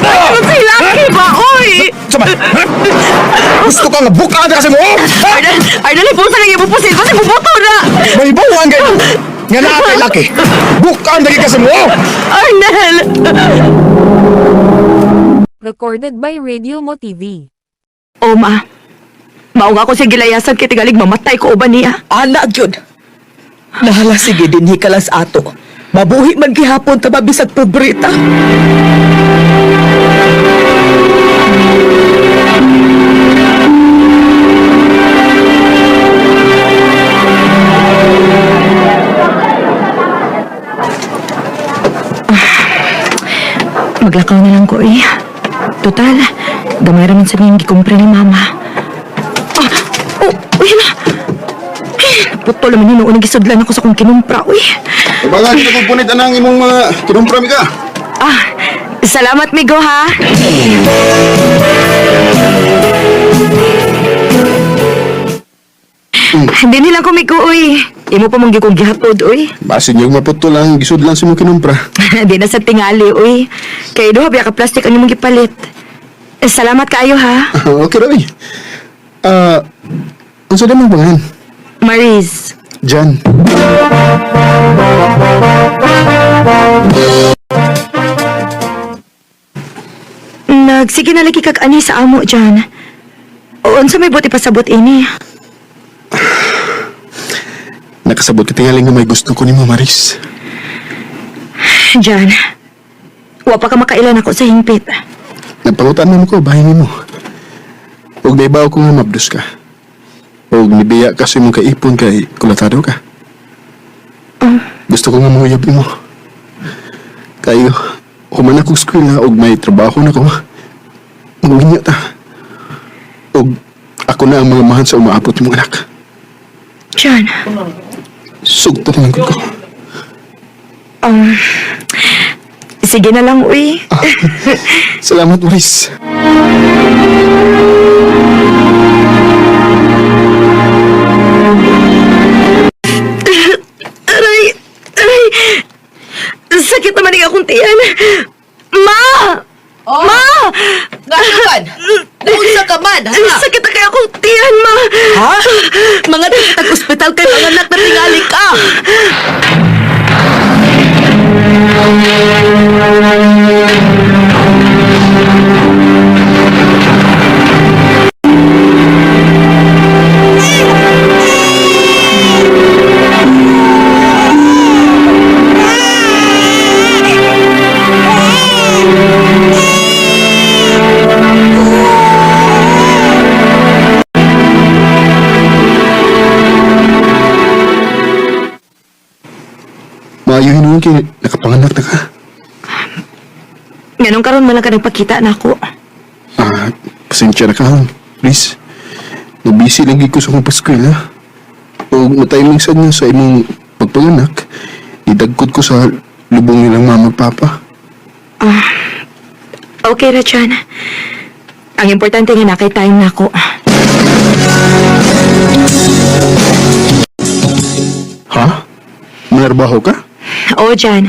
Ano sa laki ba, oy? Sama! Ha? Gusto ka nga bukaan ka sa mo! Ha? Arnel, Arnel, ipusa lang ipupusil. Basta bubuto na. May bawang kayo! Nga naa kay laki! Bukaan lagi ka sa mo! Arnel! Recorded by Radio Mo TV. O, ma. Mao nga ako sa gilayasan kay tigalig mamatay ko uban niya. Ana gyud. Nahala sige dinhi ka lang sa ato. Mabuhi man gihapon ta mabisag pobreta. Maglakaw na lang ko eh. Total, gamay raman sa niyang gikumpre ni mama. Ah, oh, uy na. Naputol naman yun noon gisudlan ako sa kong kinumpra, uy. Baga, kita kong punit anang imong mga kinumpra mi ka. Ah, salamat migo ha. Hindi nilang ko migo, uy. Imo pa mong gikong gihatod, uy. Basin yung maputol ang gisudlan sa imong kinumpra. Di na sa tingali, uy. Kay duha biya ka plastic ang imong gipalit. Eh, salamat kaayo ha. Okay ra, uy. Ah, unsa di mong pangalan? Maris. Jan. Nagsige na lagi kag ani sa amo dyan. Unsa may buti pasabot ini? Nakasabot ka tingali nga may gusto ko nimo, Maris. Diyan. Wa pa ka makailan ako sa hingpit. Nagpangutan man ko, bahay nimo. Ug naibaw ko nga mabdos ka. Ug nibiya ka sa imong kaipon kay kulatado ka. Gusto ko nga manguyab nimo. Kayo, human ako eskwela ug may trabaho na ko. Mangunya ta. Ug ako na ang mga mahan sa umaabot imong anak. Diyan. Sugto na lang gud ko. Um, sige na lang, uy. Salamat, Maris. Aray! Aray! Sakit naman ang akong tiyan. Ma! Oh. Ma! Nga man. Unsa ka man, ha? Sakit na kaya akong tiyan, ma! Ha? Mga tag ospital kay mga anak na tingali ka. Maayo hinuon kay nakapanganak na ka. Nganong karon man lang ka nagpakita na ako. Ah, pasensya na ka, hon. Please. Nabisi lang gid ko sa akong paskwela. O matiming sad nga sa imong pagpanganak, idagkot ko sa lubong nilang mama ug papa. Okay ra, Chan. Ang importante nga na kay time na ako. Ha? Manarbaho ka? Oo, Jan.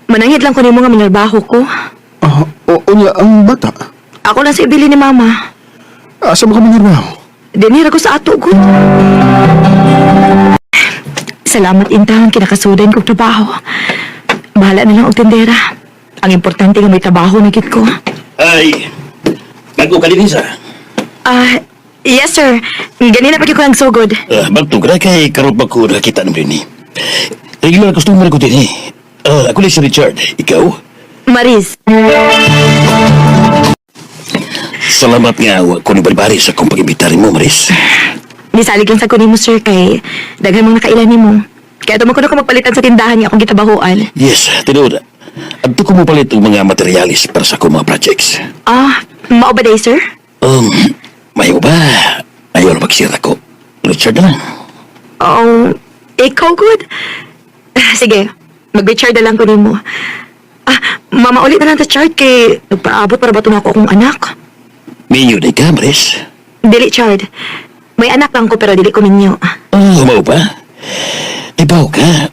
Manangit lang ko nimo nga manarbaho ko. Ah, o unya ang bata. Ako lang sa ibili ni Mama. Asa mo ka manarbaho? Dinira ko sa ato gud. Salamat intang kinakasudan kog trabaho. Bahala na lang og tindera. Ang importante nga may trabaho na gid ko. Ay, bago ka din sa. Ah, yes sir. Ganina pa gyud ko ang sugod. Bagto ka kay karon pa ko nakita ng rin. Regular customer ko din eh. Ako ni si Richard. Ikaw? Maris. Salamat nga wa ko ni bari sa akong pag-imbita mo, Maris. Nisalig lang sa kunin mo sir kay daghan mong nakailan nimo. Kaya tumo ko na ko magpalitan sa tindahan nga akong gitabahuan. Yes, tinuod. Adto ko mo palit og mga materialis para sa akong mga projects. Ah, mao ba day sir? Um, mayo ba? Ayaw na magsira ko. Richard na lang. Oh, ikaw good. Sige, mag-Richard na lang ko nimo. Ah, mama ulit na lang ta Chard kay nagpaabot para ba na ako akong anak? Minyo di ka, Maris. Dili Chard. May anak lang ko pero dili ko minyo. Oh, mao ba? Ibaw ka.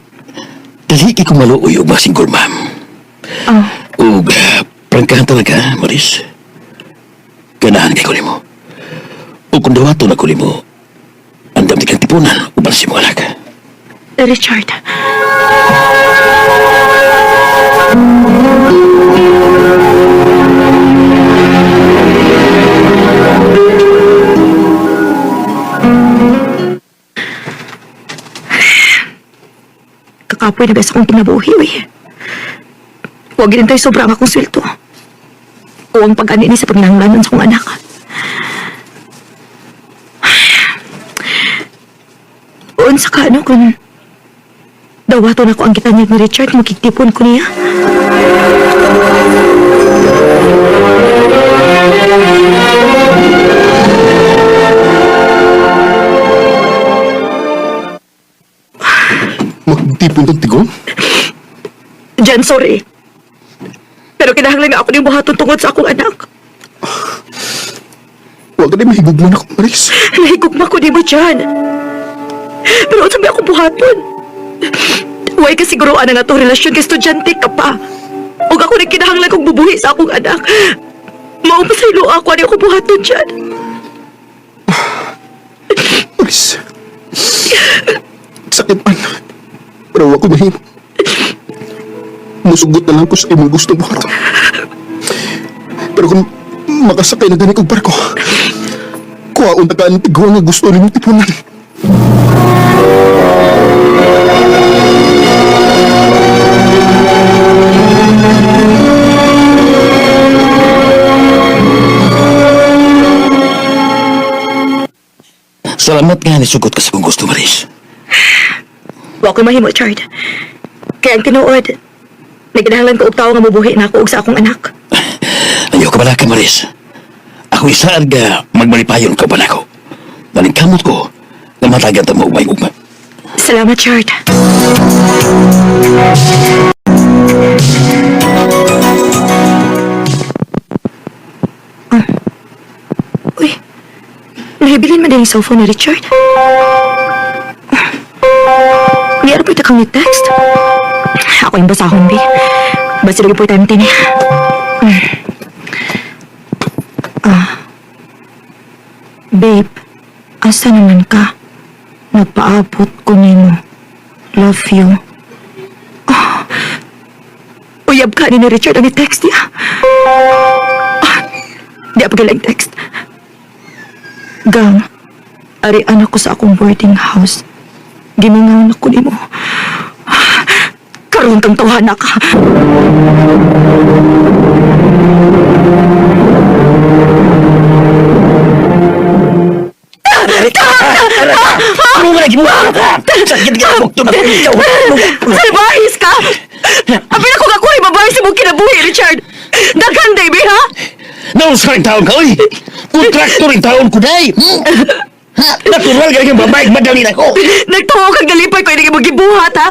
Dali kay kong maluoy og mga single ma'am. Oh, Ug prangkahan talaga, Maris. Ganahan kay ko nimo. Ug kung dawaton ako nimo, andam di kang tipunan uban si mo anak. Richard. Kakapoy na ba sa akong kinabuhi, uy. Huwag rin tayo sobra ang akong sweldo. O ang pag-ani ni sa panginahanglanon sa akong anak. Unsa ka ano kung dawaton ako ang gitanyag ni Richard, makigtipon ko niya. Magtipon tong tigom? Jan, sorry. Pero kinahanglan nga ako niyong buhaton tungod sa akong anak. Huwag ka din mahigugman ako, Maris. Nahigugma ko nimo, Jan. Pero unsa may akong buhaton? Huwag ka siguro ana nga to relasyon kay estudyante ka pa. Ug ako nagkinahanglan kong bubuhi sa akong anak. Mao pa sa ilo ako ani ako buhaton, Jan. Maris. Sakit man. Pero wag ko mahimo. Musugot na lang ko sa imong gusto buhaton. Pero kung makasakay na gani kog barko, kuhaon ta ka ang tigwa nga gusto nimong tipunan. Salamat nga nisugot ka sa kong gusto, Maris. Wa ko'y mahimo, Chard. Kaya ang tinuod, nagkinahanglan ko og tawo nga mubuhi na ako og sa akong anak. Ayaw ka bala ka, Maris. Ako isaan ka magmalipayon ka ba nako. Naningkamot ko na matagan ta mo may ugma. Salamat, Chard. Ah. Uy, nahibilin man din yung cellphone ni Richard. Ah. May ano po ito kang text? Ako yung basahon, Bi. Basta lagi po time tin. Ah. Babe, asa naman ka? Nagpaabot ko nimo. Love you. Oh. Uyab ka ni Richard ang text niya. Ah, di pa galing text. Gang, ari anak ko sa akong boarding house. Gimingaw na ko nimo. Ah, Karon kang tawhana ka. Ano nga lagi mo? Sakit ka bukto na ikaw. Salbahis ka! Apil ako kakuha babae sa mong kinabuhi, Richard! Daghan, baby, ha? Naon sa rin taon ka, oy! Kontraktor rin taon ko, day! Ha? Natural ka yung babae, madali na ko! Nagtawa kang galipay ko, hindi mo gibuhat, ha?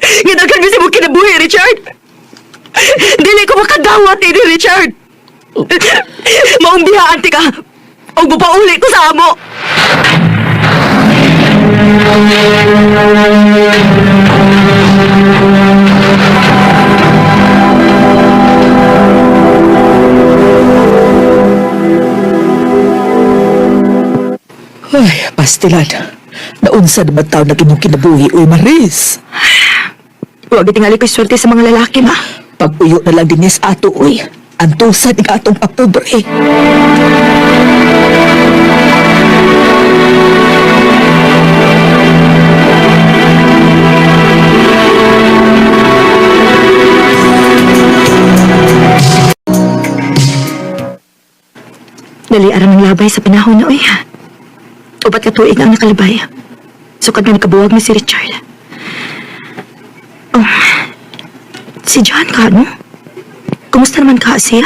Nga daghan sa mong kinabuhi, Richard! Dili ko makadawat ini, Richard! Maong bihaan ti ka! Og mupauli ko sa amo! Pastilan, naunsa naman tao na imong kinabuhi, uy Maris. Huwag tingali ko'y swerte sa mga lalaki, ma. Pag-uyo na lang din niya sa ato, uy. Antusan ang atong papobre. Dali aram ang labay sa panahon na, uy. Upat ka tuig ang nakalabay. Sukad nga nakabuwag ni si Richard. Oh, si John ka, no? Kumusta naman ka siya?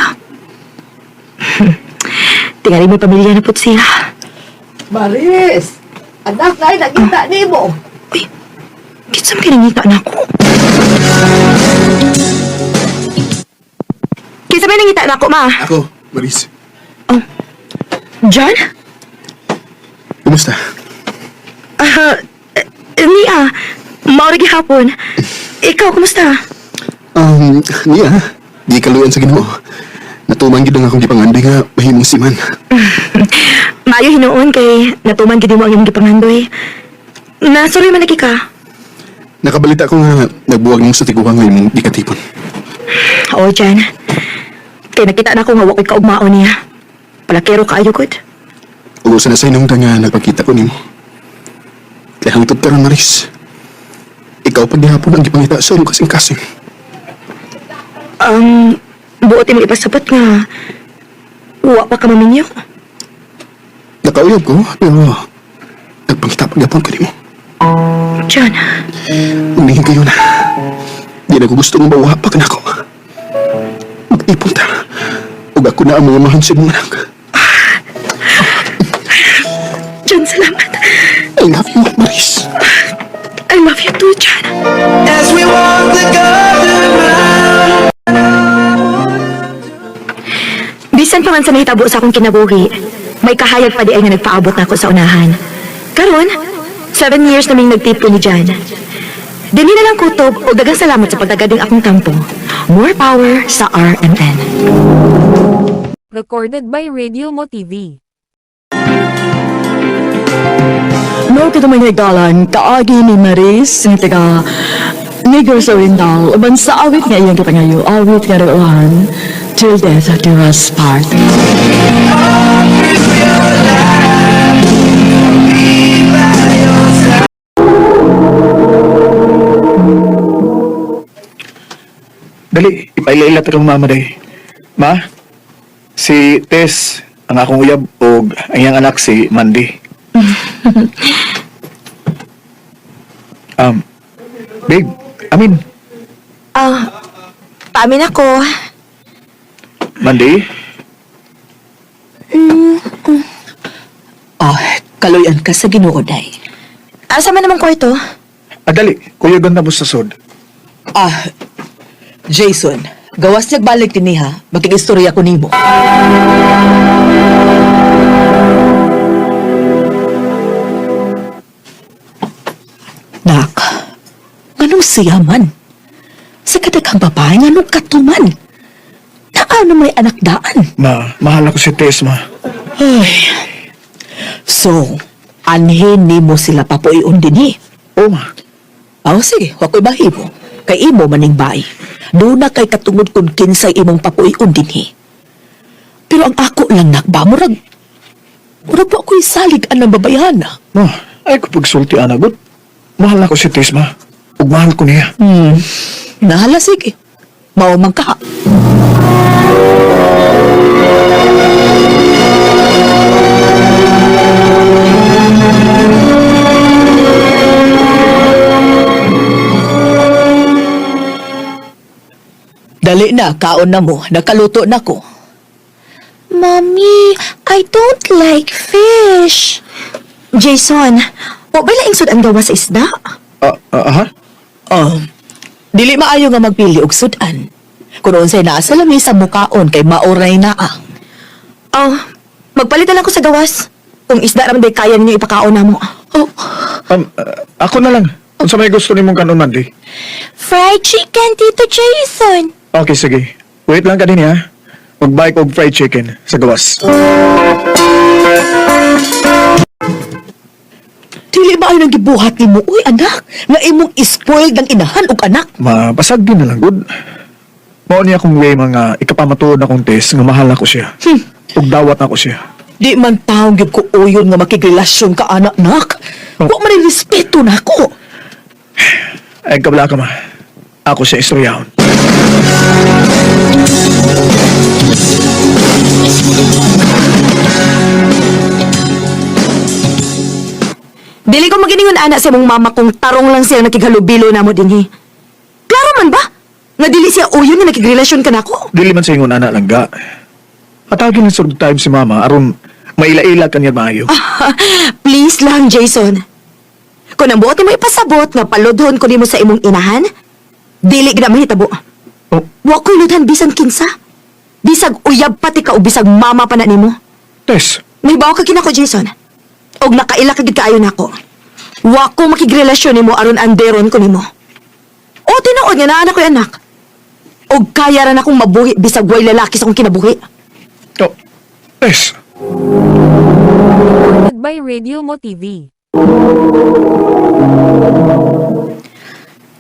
Tingali may pamilya na po siya. Maris! Anak, na nakita ni mo. Uy, kinsa man kinangita na ako? Kinsa man nangita na ako, ma? Ako, Maris. John? Kumusta? Ah, niya. Maura gihapon. Ikaw, kumusta? Niya, di kaluyan sa Ginoo. Natuman gid ang akong gipangandoy nga mahimong siman. Maayo hinuon kay natuman gid mo ang imong gipangandoy. Nasuroy man lagi ka. Nakabalita ko nga nagbuwag nimo sa tiguang nga imong gikatipon. Oo, Jan. Kay nakita na ko nga wa ko'y kaugmaon niya. Palakero kaayo gud. Ug usa na sa inong nga nagpakita ko nimo. Kay hangtod karon Maris. Ikaw pag gihapon ang gipangita sa imong kasing-kasing. Buot imong ipasabot nga wa pa ka maminyo. Nakauyab ko pero nagpangita pag gihapon ko nimo. Jan, Umihin kayo na. Di na ko gusto nga mawapa ka nako. Mag-ipon ta. Ug ako na ang mga mahan sa imong anak. Jan, salamat. I love you, Maris. I love you too, Jan. As we walk the garden round. Bisan pa man sa nahitabo sa akong kinabuhi, may kahayag pa di ay nga nagpaabot na ako sa unahan. Karon, 7 years naming nagtipon ni Jan. Dini na lang kutob o dagang salamat sa pagtagading akong tampo. More power sa RMN. Recorded by Radio Mo TV. No, kita may nagdalan, kaagi ni Maris, nga taga Negros Oriental, uban sa awit nga iyang kipangayo, awit nga rauhan, till death do us part. Dali, ipaila-ila ta kang mama day. Ma, si Tess, ang akong uyab, og ang iyang anak si Mandy. um, babe, amin, Ah, paamin ako. Mandy, Ah, kaluyan ka sa Ginoo day. Asa man naman kwarto? ah, dali, kuya ganda mo sa sod. Ah, Jason, gawas nagbalik din niya, makigistorya ko nimo. Nak, nganong siya man? Sa kadaghang babae, nganong katuman? Naano may anak daan? Ma, mahal ako si Tess, ma. Ay. So, anhin nimo sila papuion din eh. Oo, ma. Oh, sige, wa ko'y bahibo. Kay imo maning bay. Doon na kay katungod kung kinsay imong papuion dinhi. Pero ang ako lang nakba, murag... Murag wa ko'y salig anang babayhana. Ma, ay ko pagsulti, ana, good. Mahal ako si Tess, ma. Ug mahal ko niya. Nahala, sige. Mao man ka. Dali na, kaon na mo. Nakaluto na ko. Mommy, I don't like fish. Jason, wa ba laing sud ang gawa sa isda? Ah, ah, ha? Oh, dili maayo nga magpili og sudan. Kung unsay naa sa lamesa mukaon kay maoray naa. Oh, magpalit na lang ko sa gawas. Kung isda raman day kaya ninyo ipakaon na mo. Oh, Ako na lang. Unsa may gusto nimong kanon, Mandy? Fried chicken, Tito Jason. Okay, sige. Wait lang ka din, ha? Magbike og fried chicken sa gawas. Dili ba ayo nang gibuhat nimo, uy anak, nga imong ispoiled ang inahan og anak? Mapasag din na lang, good. Mao niya akong way mga ikapamatuod akong test nga mahal ako siya. Ug dawat ako siya. Di man taong gyud ko uyon nga makigrelasyon ka anak nak. Oh. Wa man ni respeto nako. Ay, kabla ka ma. Ako siya istoryahon. Dili ko maginingon ana sa imong mama kung tarong lang siya nakighalubilo namo dinhi. Klaro man ba? Nga dili siya uyon nga nakigrelasyon ka nako. Dili man sa ingon ana langga. Atagin ng surg time si mama aron maila-ila kanya maayo. Please lang, Jason. Kung ang buot mo ipasabot nga paludhon ko nimo sa imong inahan, dili gid na mahitabo. Oh, Wa ko'y luthan bisan kinsa. Bisag uyab pati ka o bisag mama pa na nimo. Tess, Nahibaw ka kinako, Jason. Og nakaila ka gid kaayo nako. Wa ko makigrelasyon nimo aron anderon ko nimo. O tinuod nga naa na ko'y anak. Og kaya ra na akong mabuhi bisag way lalaki sa akong kinabuhi. oh, Tess. Recorded by Radio Mo TV.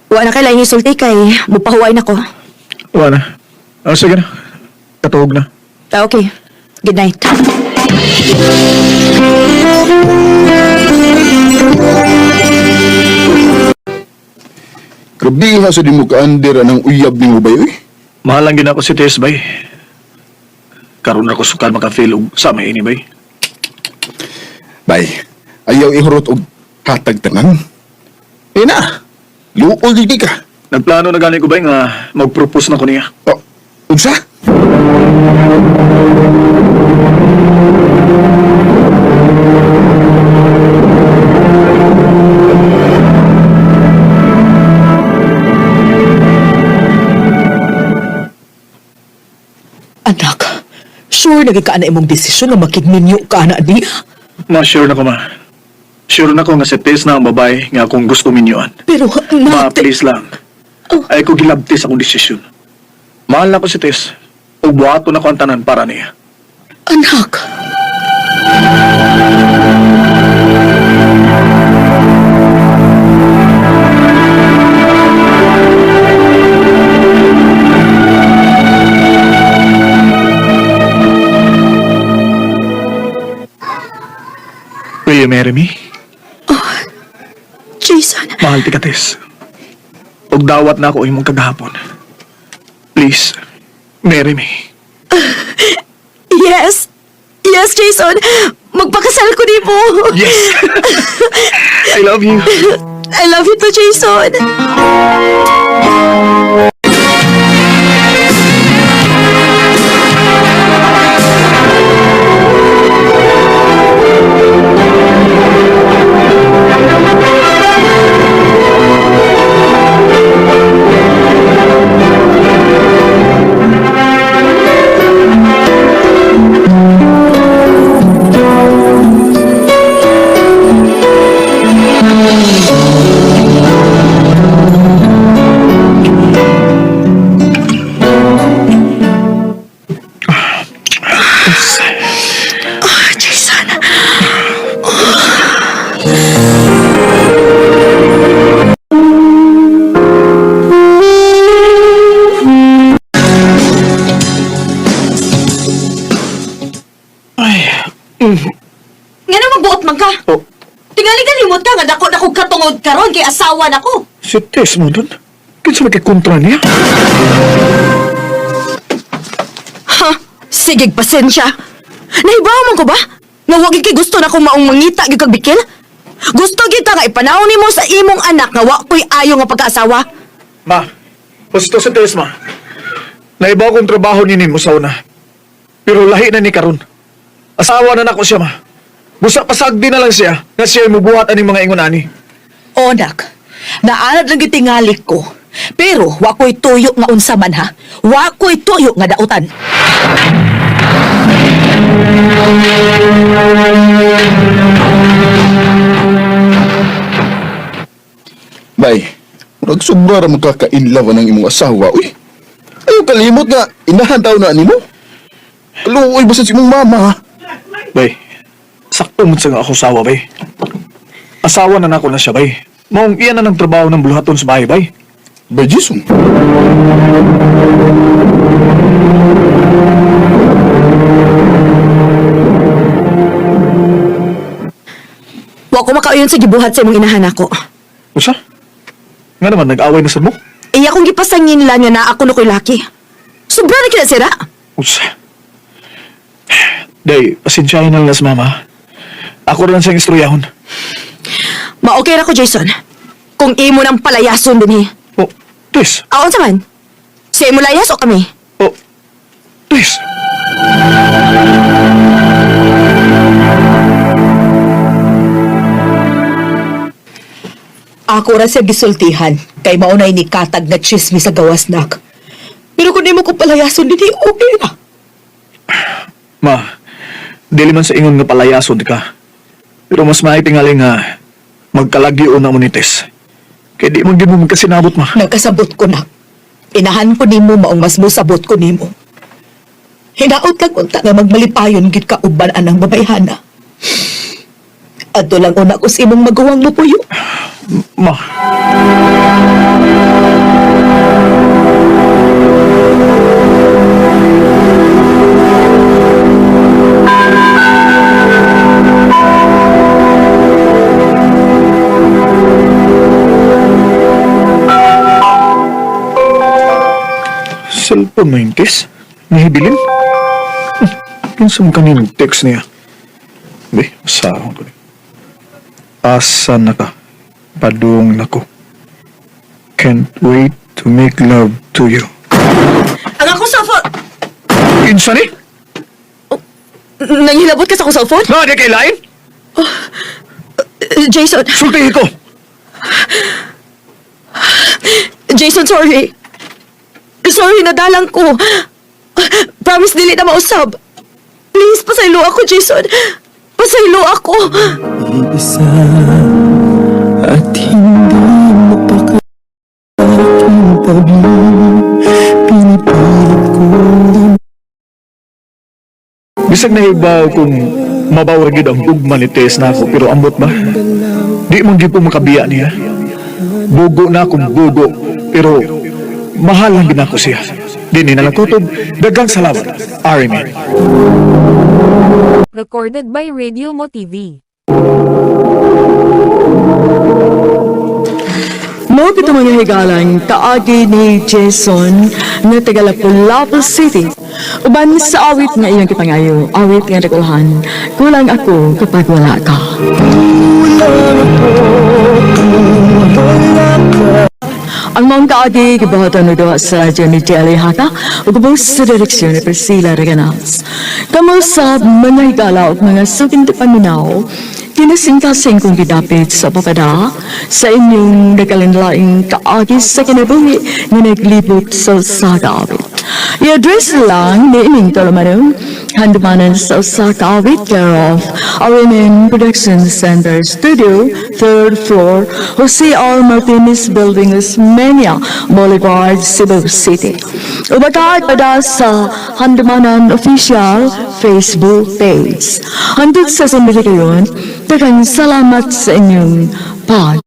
Wa na kay laing isulti kay mupahuway na ko. Wala na. Oh, sige na. Katuog na. Ah, okay. Good night. Grabe ha sa di mo ka-under ang uyab nimo bay uy. Mahal lang gina ko si Tess, bay. Karon ako sukad maka-feel og sa may ini, bay. Bay, ayaw ihurot og hatag tanan. Eh na, luol di ka. Nagplano na gani ko bay nga mag-propose na ko niya. Oh, unsa? Anak, sure na gyud ka na imong desisyon nga makigminyo ka na niya. Ma, sure na ko, ma. Sure na ko nga si Tess na ang babae nga akong gusto minyuan. Pero Ma, anak, please lang. Ay ko gilabti sa akong desisyon. Mahal na ko si Tess. Ug buhaton ako ang tanan para niya. anak. Will you marry me? Jason, Mahal ti ka, Tess. Ug dawat na ako imong kagahapon. Please, marry me. yes. Yes, Jason. Magpakasal ko nimo. Yes! I love you. I love you too, Jason. Oh, Jason. Ay, Nga na magbuot man ka. oh, Tingali ka limot ka nga dako na kong katungod karon kay asawa nako. si Tess mo dun. Kinsa may kontra niya? Ha? Sige, pasensya. Nahibaw man ko ba? Nga wa gid kay gusto na kong maong mangita gyud kag bikil? Gusto gyud ka nga ipanaw nimo sa imong anak nga wa ko'y ayo nga pagkaasawa. Ma, gusto si Tess, ma. Naibaw kong trabaho ni nimo sa una. Pero lahi na ni karon. Asawa na nako siya, ma. Busa pasagdi na lang siya nga siya mubuhat aning mga ingon ani. O anak, naanad lang gitingali ko. Pero wa ko'y tuyo nga unsa man ha. Wa ko'y tuyo nga dautan. Bay, murag sobra ra magkaka-inlove ang imong asawa uy. Ayaw kalimot nga inahan taw na nimo. Kaluoy basta sa imong mama. Bay, sakto mo sa nga ako sawa, bay. Asawa na nako na siya, bay. Maong iyan na ng trabaho ng buluhaton sa bahay, bay. Bay Jason. Wa ko makauyon sa gibuhat sa imong inahan ako. Usa? Nga naman, nag-away na sad mo? Iya kong gipasangin lang nga na ako na ko'y laki. Sobra na kina sira. Usa. Day, pasensyahin na lang sa mama. Ako rin siyang istoryahon. Ma-okay ra ko, Jason. Kung imo nang palayason dinhi. Oh, Tess. Aon sa man? Sa imo layas o kami? Oh, Tess. Ako ra siya gisultihan kay maunay ni katag na chismis sa gawas nak. Pero kung di mo ko palayason dinhi, okay ra. Ma, dili man sa ingon nga palayason ka. Pero mas maay tingali nga magkalagi na mo ni Tess. Kay di man gid mo magkasinabot, ma. Nagkasabot ko nak. Inahan ko nimo maong mas mosabot ko nimo. Hinaot lang unta nga magmalipayon gid ka uban anang babayhana. Adto lang una ko sa imong maguwang mupuyo. Ma. Cellphone na yung test? Nahibilin? Kinsa man kanin text niya? Be, masahon ko ni. Asa na ka? Padung nako. Can't wait to make love to you. Ang akong cellphone... Kinsa ni? Nanghilabot ka sa akong cellphone? Na, di kay lain? Jason, Sultihi ko! Jason, sorry. Sorry, nadalang ko. Promise, dili na mausab. Please, pasaylo ako, Jason. Pasaylo ako. Isa at hindi mapakaking tabi. Pinipilit kong Bisag nahibaw kung mabaw ra gyud ang ugma ni Tess na ako, pero ambot ba? Di man gyud po makabiya niya. Bugo na akong bugo, pero mahal lang gid ako siya. Di ni nalang kutob, daghang salamat. Arimin. Recorded by Radio Mo TV. Mo pito mga higalang kaagi ni Jason nga taga Lapu-Lapu City. Uban sa awit nga iyang gipangayo, awit nga nagulhan, kulang ako kapag wala ka. Ang mga kaagi gibuhatan og duha sa radyo ni Jelly Hata ug ubos sa direksyon ni Priscilla Reganas. Kamo sa mga higala ug mga suking paminaw, kinasingkasing kong gidapit sa papada sa inyong nagkalinlaing kaagi sa kinabuhi nga naglibot sa usa ka awit. I-address lang ni ining tulumanon, handumanan sa usa ka awit care of RMN Production Center Studio, third floor, Jose R. Martinez Building, Osmeña Boulevard, Cebu City. Ubagay pada sa Handumanan Official Facebook page. Hantod sa sandali kayon, daghang salamat sa inyong pag